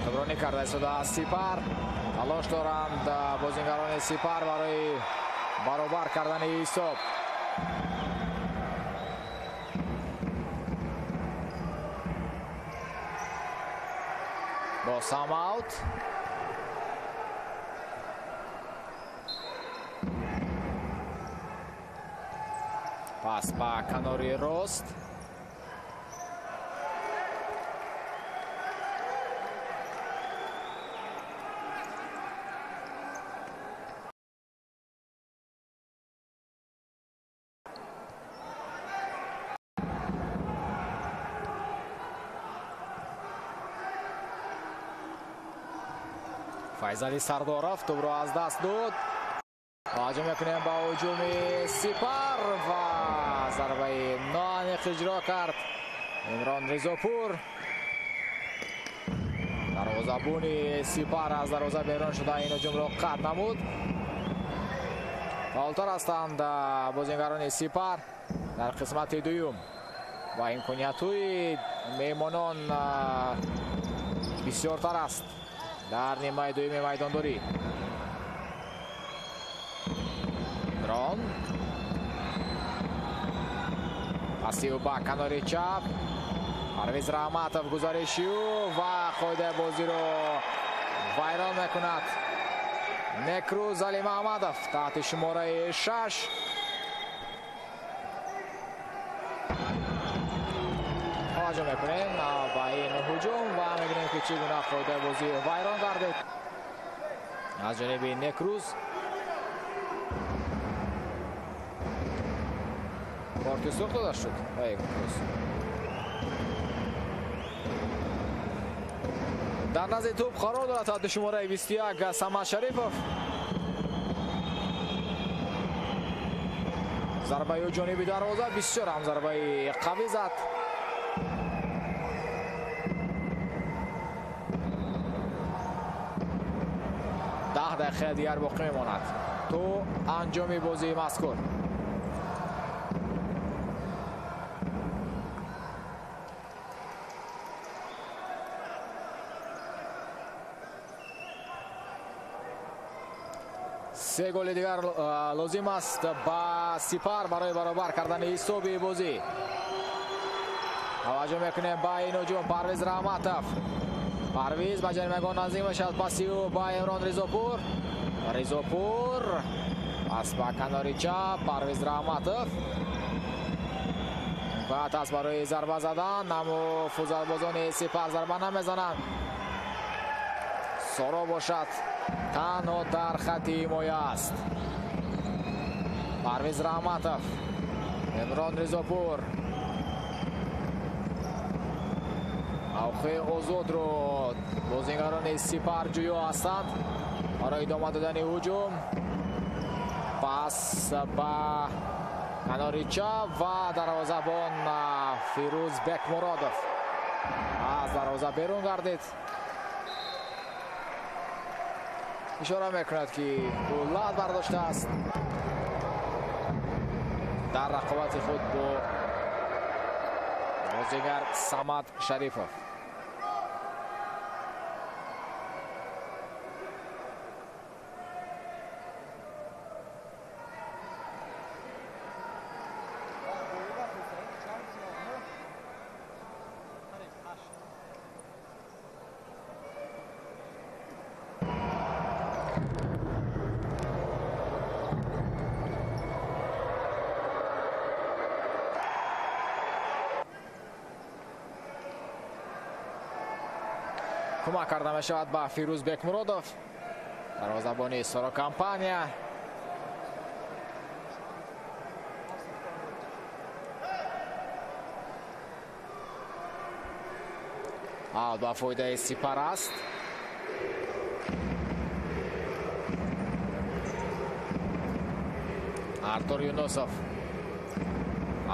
Тӯбронӣ карда истода Сипар. Талош доранд бозингарони Сипар барои баробар кардани ҳисоб. Боз ҳам аут. Пас ба канори рост. Файзали Сардоров тӯбро аз даст дод. Ҳуҷум мекунем ба ҳуҷуми Сипар ва зарбаи ноаниқ иҷро кард Имрон Ризопур. Дарвозабони Сипар аз дарвоза берун шуда ин ҳуҷумро қатъ намуд. Фаъолтар ҳастанд бозигарони Сипар дар қисмати дуюм ва имкониятҳои меҳмонон бисёртар аст дар нимаи дуюми майдондорӣ. Имрон паси ӯ ба канори чап, Парвиз Раҳматов гузариши ӯ ва қоидаи бозиро вайрон мекунад. Некрӯз Алимаҳмадов таҳти шумораи 6. Таваҷҷӯҳ мекунем ба ин ҳуҷум ва мебинем ки чӣ гуна қоидаи бозӣ вайрон гардид аз ҷониби Некрӯз. Корти сурх дода шуд ба Некрӯз. Дар назди тӯб қарор дорад таҳти шумораи 21 Самад Шарипов. Зарбаи ӯ ҷониби дарвоза, бисёр ҳам зарбаи қавӣ зад. 10 дақиқа дигар боқӣ мемонад то анҷоми бозии мазкур. Се голи дигар лозим аст ба Сипар барои баробар кардани ҳисоби бозӣ. Таваҷҷӯҳ мекунем ба ин ҳуҷум. Парвиз Раҳматов. Парвиз ба ҷаримагоҳ наздик мешавад. Паси ӯ ба Имрон Ризопур. Ризопур пас ба канори чап, Парвиз Раҳматов. Имконият аст барои зарба задан, аммо футзалбозони Сипар зарба намезананд. Соро бошад танҳо дар хати ҳимоя аст. Парвиз Раҳматов, Имрон Ризопур. Мавқеи озодро бозигарони Сипар ҷӯё ҳастанд барои идома додани ҳуҷум. Пас ба канори чап ва дарвозабон Фирӯз Бекмуродов аз дарвоза берун гардид. Ишора мекунад ки ӯ лат бардоштааст дар рақобати худ бо бозигар Самад Шарипов. Кӯмак карда мешавад ба Фирӯз Бекмуродов, дарвозабони Соро Компания. Аут ба фоидаи Сипар аст. Артур Юнусов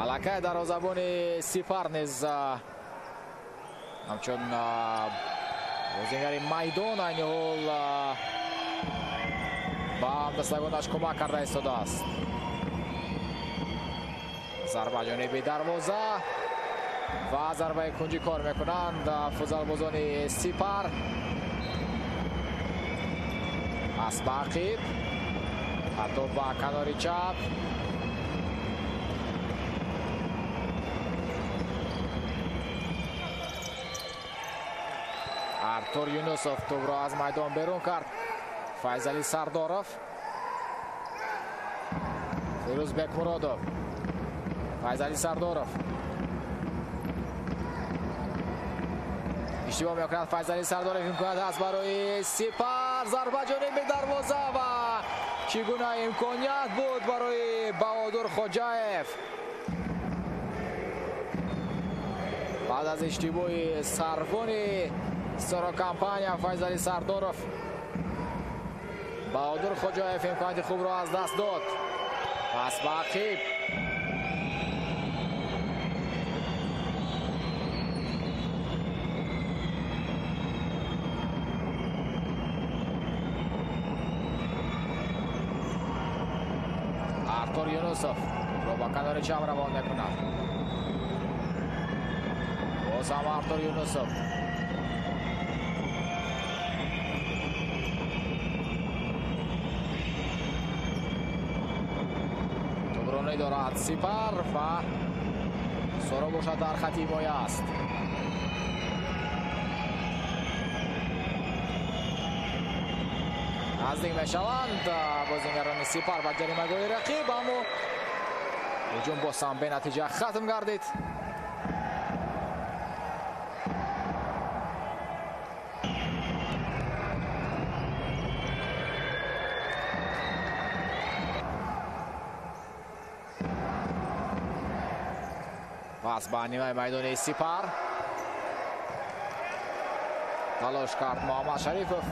аллакай дарвозабони Сипар низ ҳамчун бозигари майдон айни ҳол ба ҳамдастагонаш кӯмак карда истодааст. Зарба ҷониби дарвоза ва зарбаи кунҷӣ кор мекунанд футзалбозони Сипар. Пас ба ақиб, ҳатто ба канори чап. Артур Юнусов тӯбро аз майдон берун кард. Файзали Сардоров, Фирӯз Бекмуродов, Файзали Сардоров. Иштибоҳ мекунад Файзали Сардоров. Имконият ҳаст барои Сипар. Зарба ҷониби дарвоза ва чӣ гуна имконият буд барои Баҳодур Хоҷаев. Баъд аз иштибоҳи сарвони Соро Компания Файзали Сардоров, Баҳодур Хоҷаев имконияти хубро аз даст дод. Пас ба ақиб. Артур Юнусов ба канори чап равон мекунад. Боз ҳам Артур Юнусов. Тӯбронӣ дорад Сипар ва Соро бошад дар хати ҳимоя аст. Наздик мешаванд бозингарони Сипар ба ҷаримагоҳи рақиб, аммо ҳуҷум боз ҳам бенатиҷа хатм гардид. Пас ба нимаи майдони Сипар талош кард Муҳаммад Шарифов.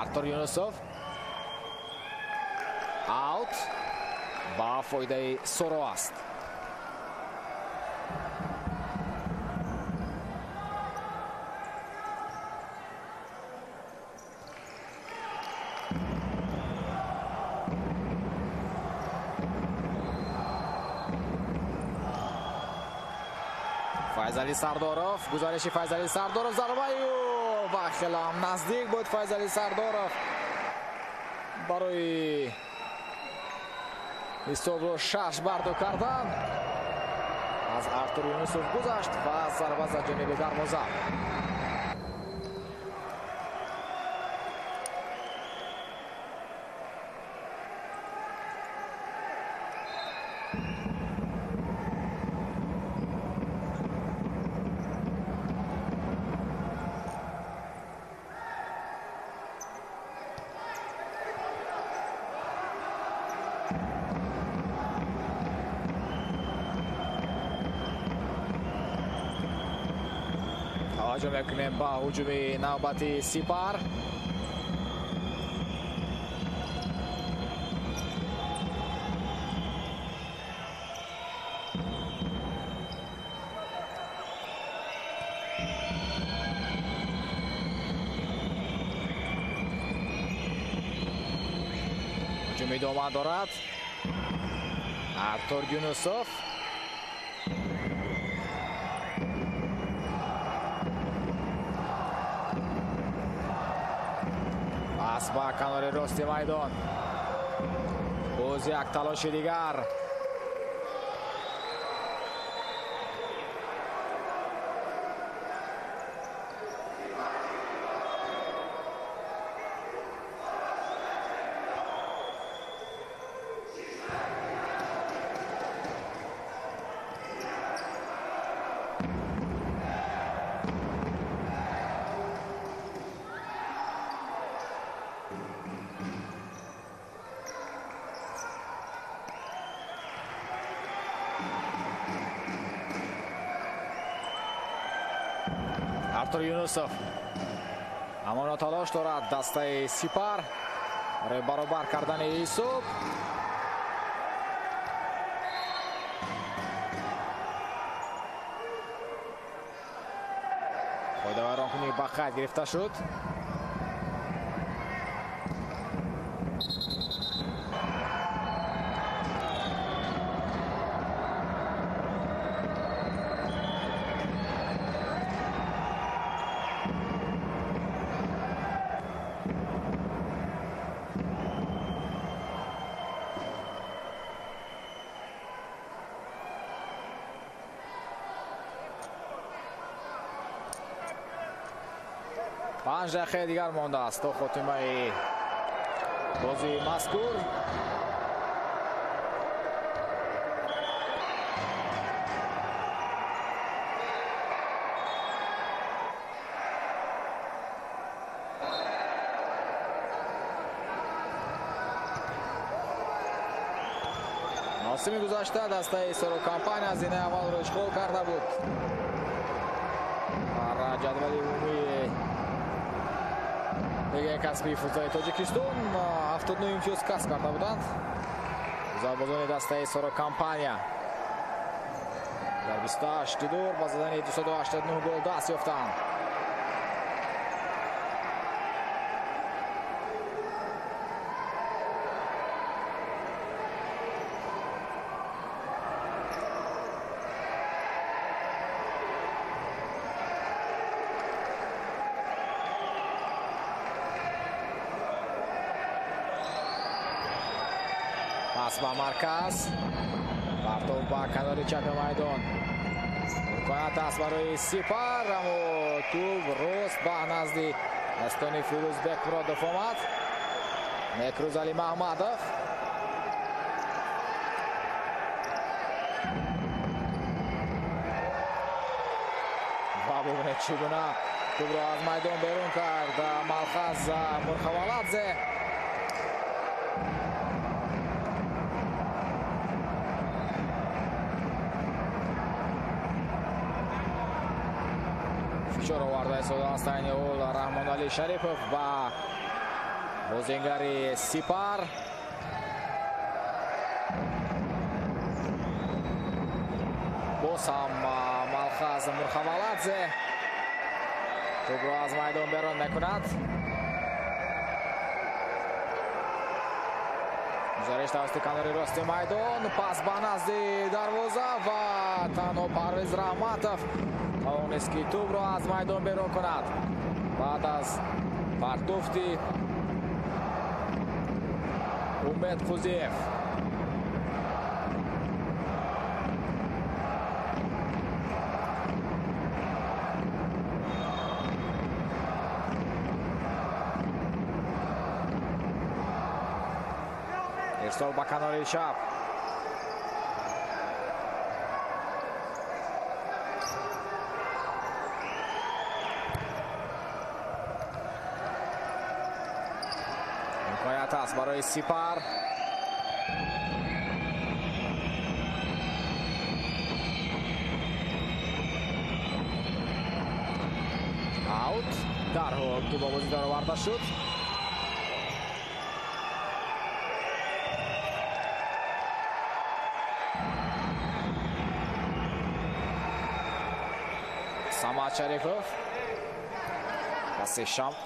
Артур Юнусов аут ба фоидаи Соро аст. Файзали Сардоров, гузариши Файзали Сардоров, зарбаи ва хеле ҳам наздик буд Файзали Сардоров барои ҳисобро 6-2 кардан. Аз Артур Юнусов гузашт ва зарба за ҷониби дарвоза. таваҷҷӯҳ мекунем ба ҳуҷуми навбати Сипар. Ҳуҷум идома дорад. Артур Юнусов. Пас ба канори рости майдон. Боз як талоши дигар. Артур Юнусов ҳамоно талош дорад дастаи Сипар барои баробар кардани ҳисоб. Қоидавайронкунӣ ба қайд гирифта шуд. Панҷ дақиқаи дигар мондааст то хотимаи бозии мазкур. Мавсими гузашта дастаи Соро Компания зинаи аввалро ишғол карда буд. Дар ҷадвали умумии лигаи касбии футзали Тоҷикистон 79 имтиёз касб карда буданд. Зарбозони дастаи Соро Компания дар 28 дидор ба задани 289 гол даст ёфтанд. Пас ба марказ, партов ба канори чапи майдон. Имконият аст барои Сипар, аммо тӯб рост ба назди дастони Фирӯз Бекмуродов омад. Некрӯзали Маҳмадов. Ва бубинед чӣ гуна тӯбро аз майдон берун кард Малхаз Мурхаваладзе. Фишор оварда истодааст айни ҳол Раҳмонали Шарипов ба бозингари Сипар. Боз ҳам Малхаз Мурхаваладзе тӯбро аз майдон берун мекунад. Гузариш тавассути канори рости майдон, пас ба назди дарвоза ва танҳо Парвиз Раҳматов тавонист ки тӯбро аз майдон берун кунад. Баъд аз партофти Умед Қузиев. Ирсол ба канори чап. Имконият аст барои Сипар. Аут. Дарҳол тӯб ба бозӣ дароварда шуд. Самад Шарипов. Паси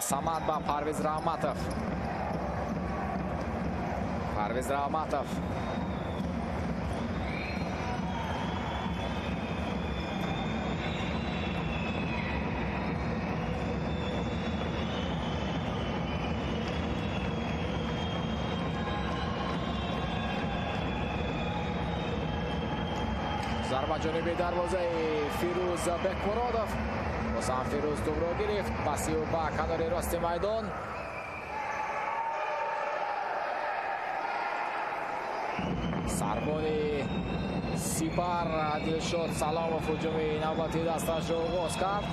Самад ба Парвиз Раҳматов. Парвиз Раҳматов. Зарба ҷониби дарвозаи Фирӯз Бекмуродов. Боз ҳам Фирӯз тӯбро гирифт. Паси ӯ ба канори рости майдон. Сарбони Сипар Дилшод Саломов ҳуҷуми навбатии дасташро оғоз кард.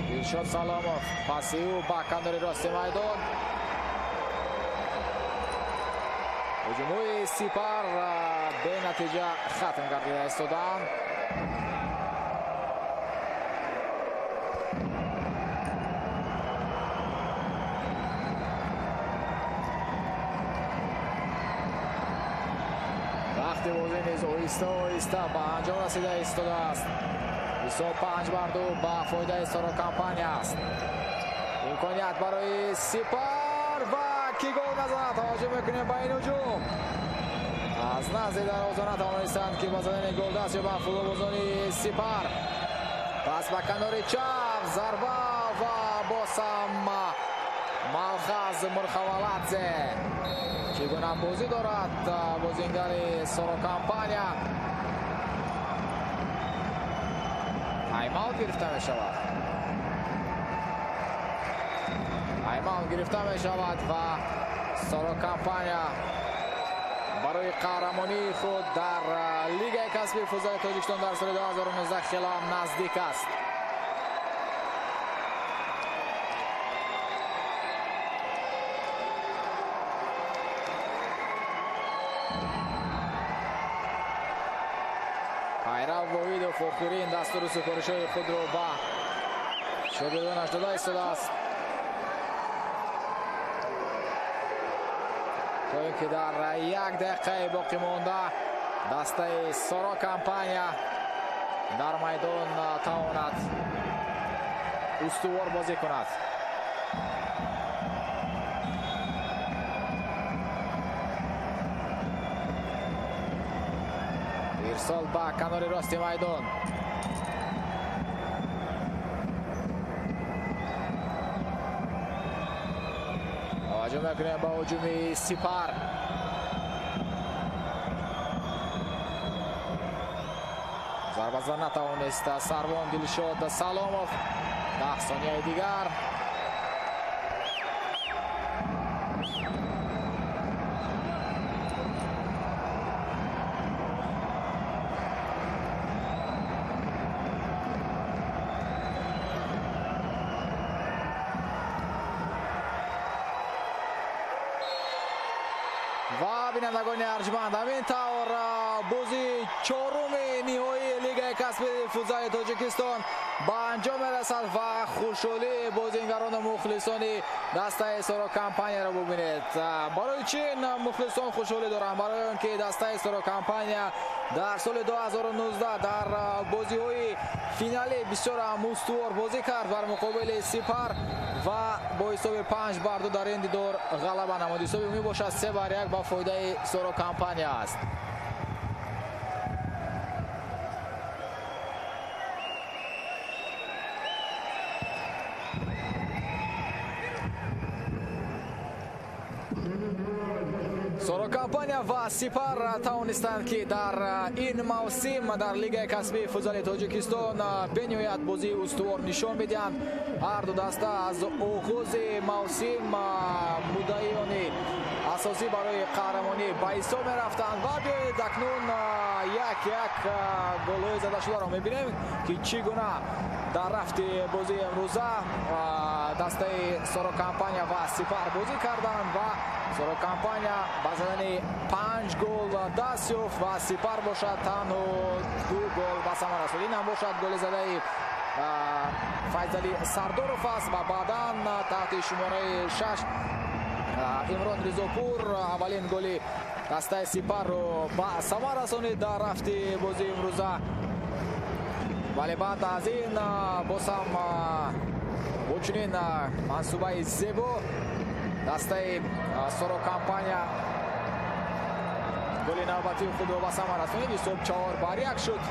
Дилшод Саломов паси ӯ ба канори рости майдон. Ҳуҷумҳои Сипар бенатиҷа хатм гардида истодаанд. Вақти бозӣ низ оҳиста оҳиста ба анҷом расида истодааст. Ҳисоб 5-2 ба фоидаи Соро Компания аст. Имконият барои Сипар ва ки гол назанад. Таваҷҷӯҳ мекунем ба ин ҳуҷум. Аз назди дарвоза натавонистанд ки ба задани гол даст ёбанд футболбозони Сипар. Пас ба канори чап зарба ва боз ҳам Малхаз Мурхаваладзе. Чӣ гуна бозӣ дорад бозингари Соро Компания. Тайм-аут гирифта мешавад. Тайм-аут гирифта мешавад ва Соро Компания барои қаҳрамонии худ дар лигаи касбии футзали Тоҷикистон дар соли 2019 хеле ҳам наздик аст. Пайрав Воҳидов охирин дастуру супоришҳои худро ба шогирдонаш дода истодааст, то ин ки дар як дақиқаи боқӣ монда дастаи Соро Компания дар майдон тавонад устувор бозӣ кунад. Ирсол ба канори рости майдон. Таваҷҷӯҳ мекунем ба ҳуҷуми Сипар. Дарвоза натавонист Сарвон Дилшод Саломов. 10 сонияи дигар. Ва бинандагони арҷманд, ҳамин тавр бозии чоруми ниҳоии Лигаи касбии футзали Тоҷикистон ба анҷом мерасад ва хушҳолии бозингарону мухлисони дастаи Соро Компанияро бубинед. Барои чӣ мухлисон хушҳолӣ доранд? Барои он ки дастаи Соро Компания дар соли 2019 дар бозиҳои финалӣ бисёр устувор бозӣ кард бар муқобили Сипар ва бо ҳисоби 5-2 дар ин дидор ғалаба намуд. Ҳисоби умумӣ бошад 3-1 ба фоидаи Соро Компания аст. Соро Компания ва Сипар тавонистанд, ки дар ин мавсим дар Лигаи касбии футзали Тоҷикистон бениҳоят бозии устувор нишон медиҳанд. Ҳар ду даста аз оғози мавсим муддаиёни асосӣ барои қаҳрамонӣ ба ҳисоб мерафтанд ва биёед акнун як як голҳои задашударо мебинем, ки чӣ гуна дар рафти бозии имрӯза дастаи Соро Компания ва Сипар бозӣ карданд ва Соро Компания ба задани 5 гол даст ёфт ва Сипар бошад танҳо 2 гол ба самар расонид. Ин ҳам бошад голи задаи Файзали Сардоров аст ва баъдан таҳти шумораи 6 Имрон Ризопур аввалин голи дастаи Сипарро ба самар расонид дар рафти бозии имрӯза. Вале баъд аз ин боз ҳам бо чунин мансубаи зебо дастаи Соро Компания голи навбатии худро ба самар расонид. Ҳисоб 4-1 шуд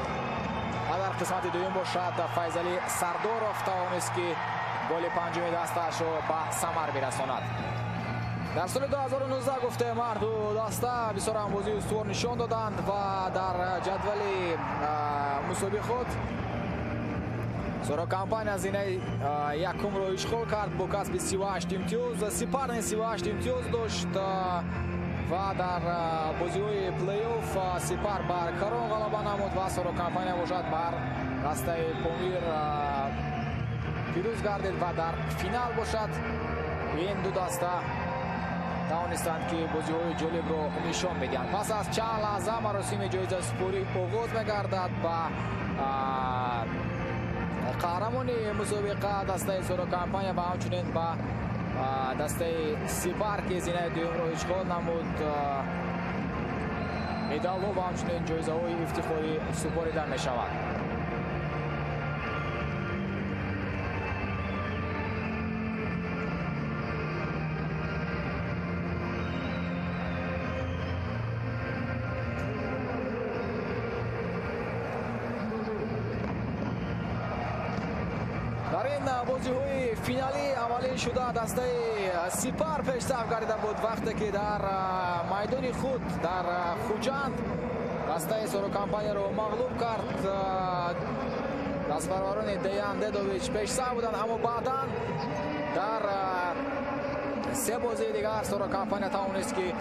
ва дар қисмати дуюм бошад Файзали Сардоров тавонист, ки голи панҷуми дастаашро ба самар бирасонад. Дар соли 2019 гуфтем ҳар ду даста бисёр ҳам бозии устувор нишон доданд ва дар ҷадвали мусобиқот Соро Компания зинаи якумро ишғол кард бо касби 38 имтиёз. Сипар низ 38 имтиёз дошт ва дар бозиҳои плей-офф Сипар бар Карон ғалаба намуд ва Соро Компания бошад бар дастаи Помир пирӯз гардид ва дар финал бошад ин ду даста тавонистанд, ки бозиҳои ҷолибро нишон медиҳанд. Пас аз чанд лаҳза маросими ҷоизасупорӣ оғоз мегардад ба қаҳрамони мусобиқа дастаи Соро Компания ва ҳамчунин ба дастаи Сипар, ки зинаи дуюмро ишғол намуд, медалҳо ва ҳамчунин ҷоизаҳои ифтихорӣ супорида мешавад. Дар ин бозиҳои финалӣ аввалин шуда дастаи Сипар пешсаф гардида буд, вақте ки дар майдони худ дар Хуҷанд дастаи Соро Компанияро мағлуб кард. Дастпарварони Деян Дедович пешсаф буданд, аммо баъдан дар се бозии дигар Соро Компания тавонист, ки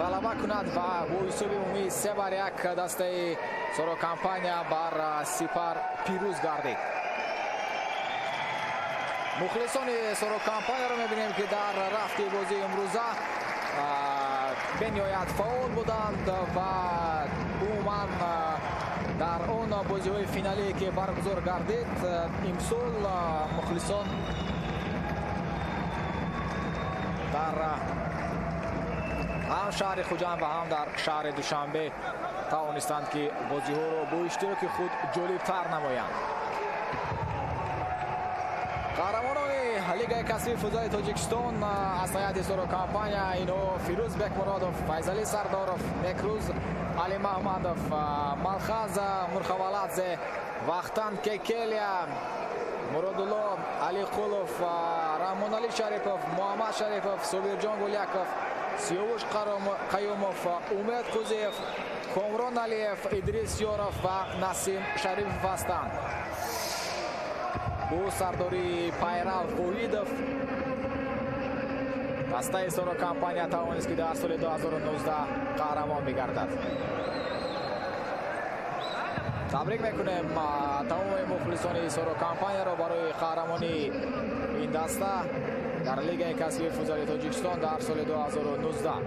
ғалаба кунад ва бо ҳисоби умумии 3-1 дастаи Соро Компания бар Сипар пирӯз гардид. Мухлисони Соро Компанияро мебинем, ки дар рафти бозии имрӯза бениҳоят фаъол буданд ва умуман дар он бозиҳои финалие ки баргузор гардид имсол мухлисон дар ҳам шаҳри Хуҷанд ва ҳам дар шаҳри Душанбе тавонистанд, ки бозиҳоро бо иштироки худ ҷолибтар намоянд. Қаҳрамонони Лигаи касбии футзали Тоҷикистон аз ҳайати Соро Компания инҳо Фирӯз Бекмуродов, Файзали Сардоров, Некрӯз Алимаҳмадов, Малхаз Мурхаваладзе, Вахтан Кекелия, Муродулло Алиқулов, Раҳмонали Шарипов, Муҳаммад Шарипов, Собирҷон Гуляков, Сиёвуш Қаюмов, Умед Қузиев, Комрон Алиев, Идрис Ёров ва Насим Шарипов ҳастанд. Бо сардории Пайрав Воҳидов дастаи Соро Компания тавонист, ки дар соли 2019 қаҳрамон бигардад. Табрик мекунем тамоми мухлисони Соро Компанияро барои қаҳрамонии ин даста дар Лигаи касбии футзали Тоҷикистон дар соли 2019.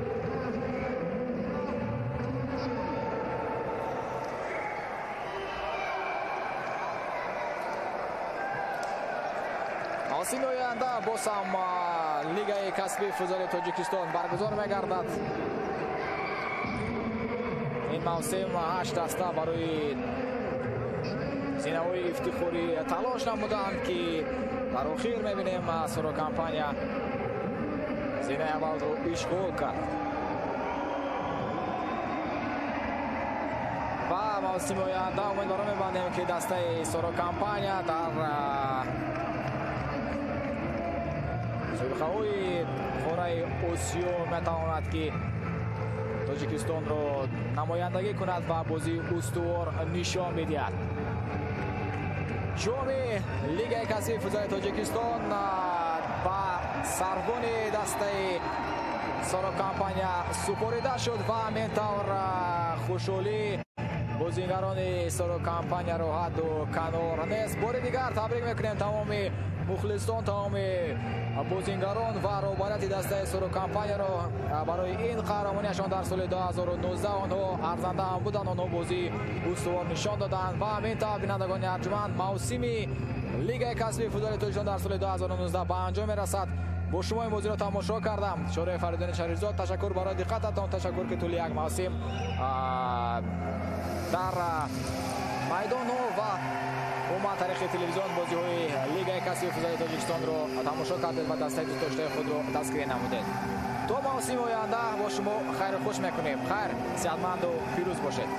Мавсими оянда боз ҳам Лигаи касбии футзали Тоҷикистон баргузор мегардад. Ин мавсим 8 даста барои зинаҳои ифтихорӣ талош намуданд, ки дар охир мебинем Соро Компания зинаи аввалро ишғол кард. Ва мавсими оянда умедворо мебандем, ки дастаи Соро Компания дар мусобиқаҳои қораи Осиё метавонад, ки Тоҷикистонро намояндагӣ кунад ва бозии устувор нишон бидиҳад. Ҷоми Лигаи касбии футзали Тоҷикистон ба сарбони дастаи Соро Компания супорида шуд ва ҳамин тавр хушҳолӣ бозигарони Соро Компанияро ҳадду канор нест. Бори дигар табрик мекунем тамоми мухлисон, тамоми бозингарон ва роҳбарияти дастаи Соро Компанияро барои ин қаҳрамонияшон дар соли 2019. Онҳо арзанда ҳам буданд, онҳо бозии устувор нишон доданд ва ҳамин тавр бинандагони арҷуманд, мавсими Лигаи касбии футболи Тоҷикистон дар соли 2019 ба анҷом мерасад. Бо шумо ин бозиро тамошо кардам. Шораи Фаридуни Шарифзод, ташаккур барои диққататон, ташаккур, ки тӯли як мавсим дар майдонҳо ва умуман тариқи телевизион бозиҳои Лигаи касбии футзали Тоҷикистонро тамошо кардед ва дастаи дӯстдоштаи худро дастгирӣ намудед. То мавсими оянда бо шумо хайру хуш мекунем. Хайр, сеҳатманду пирӯз бошед.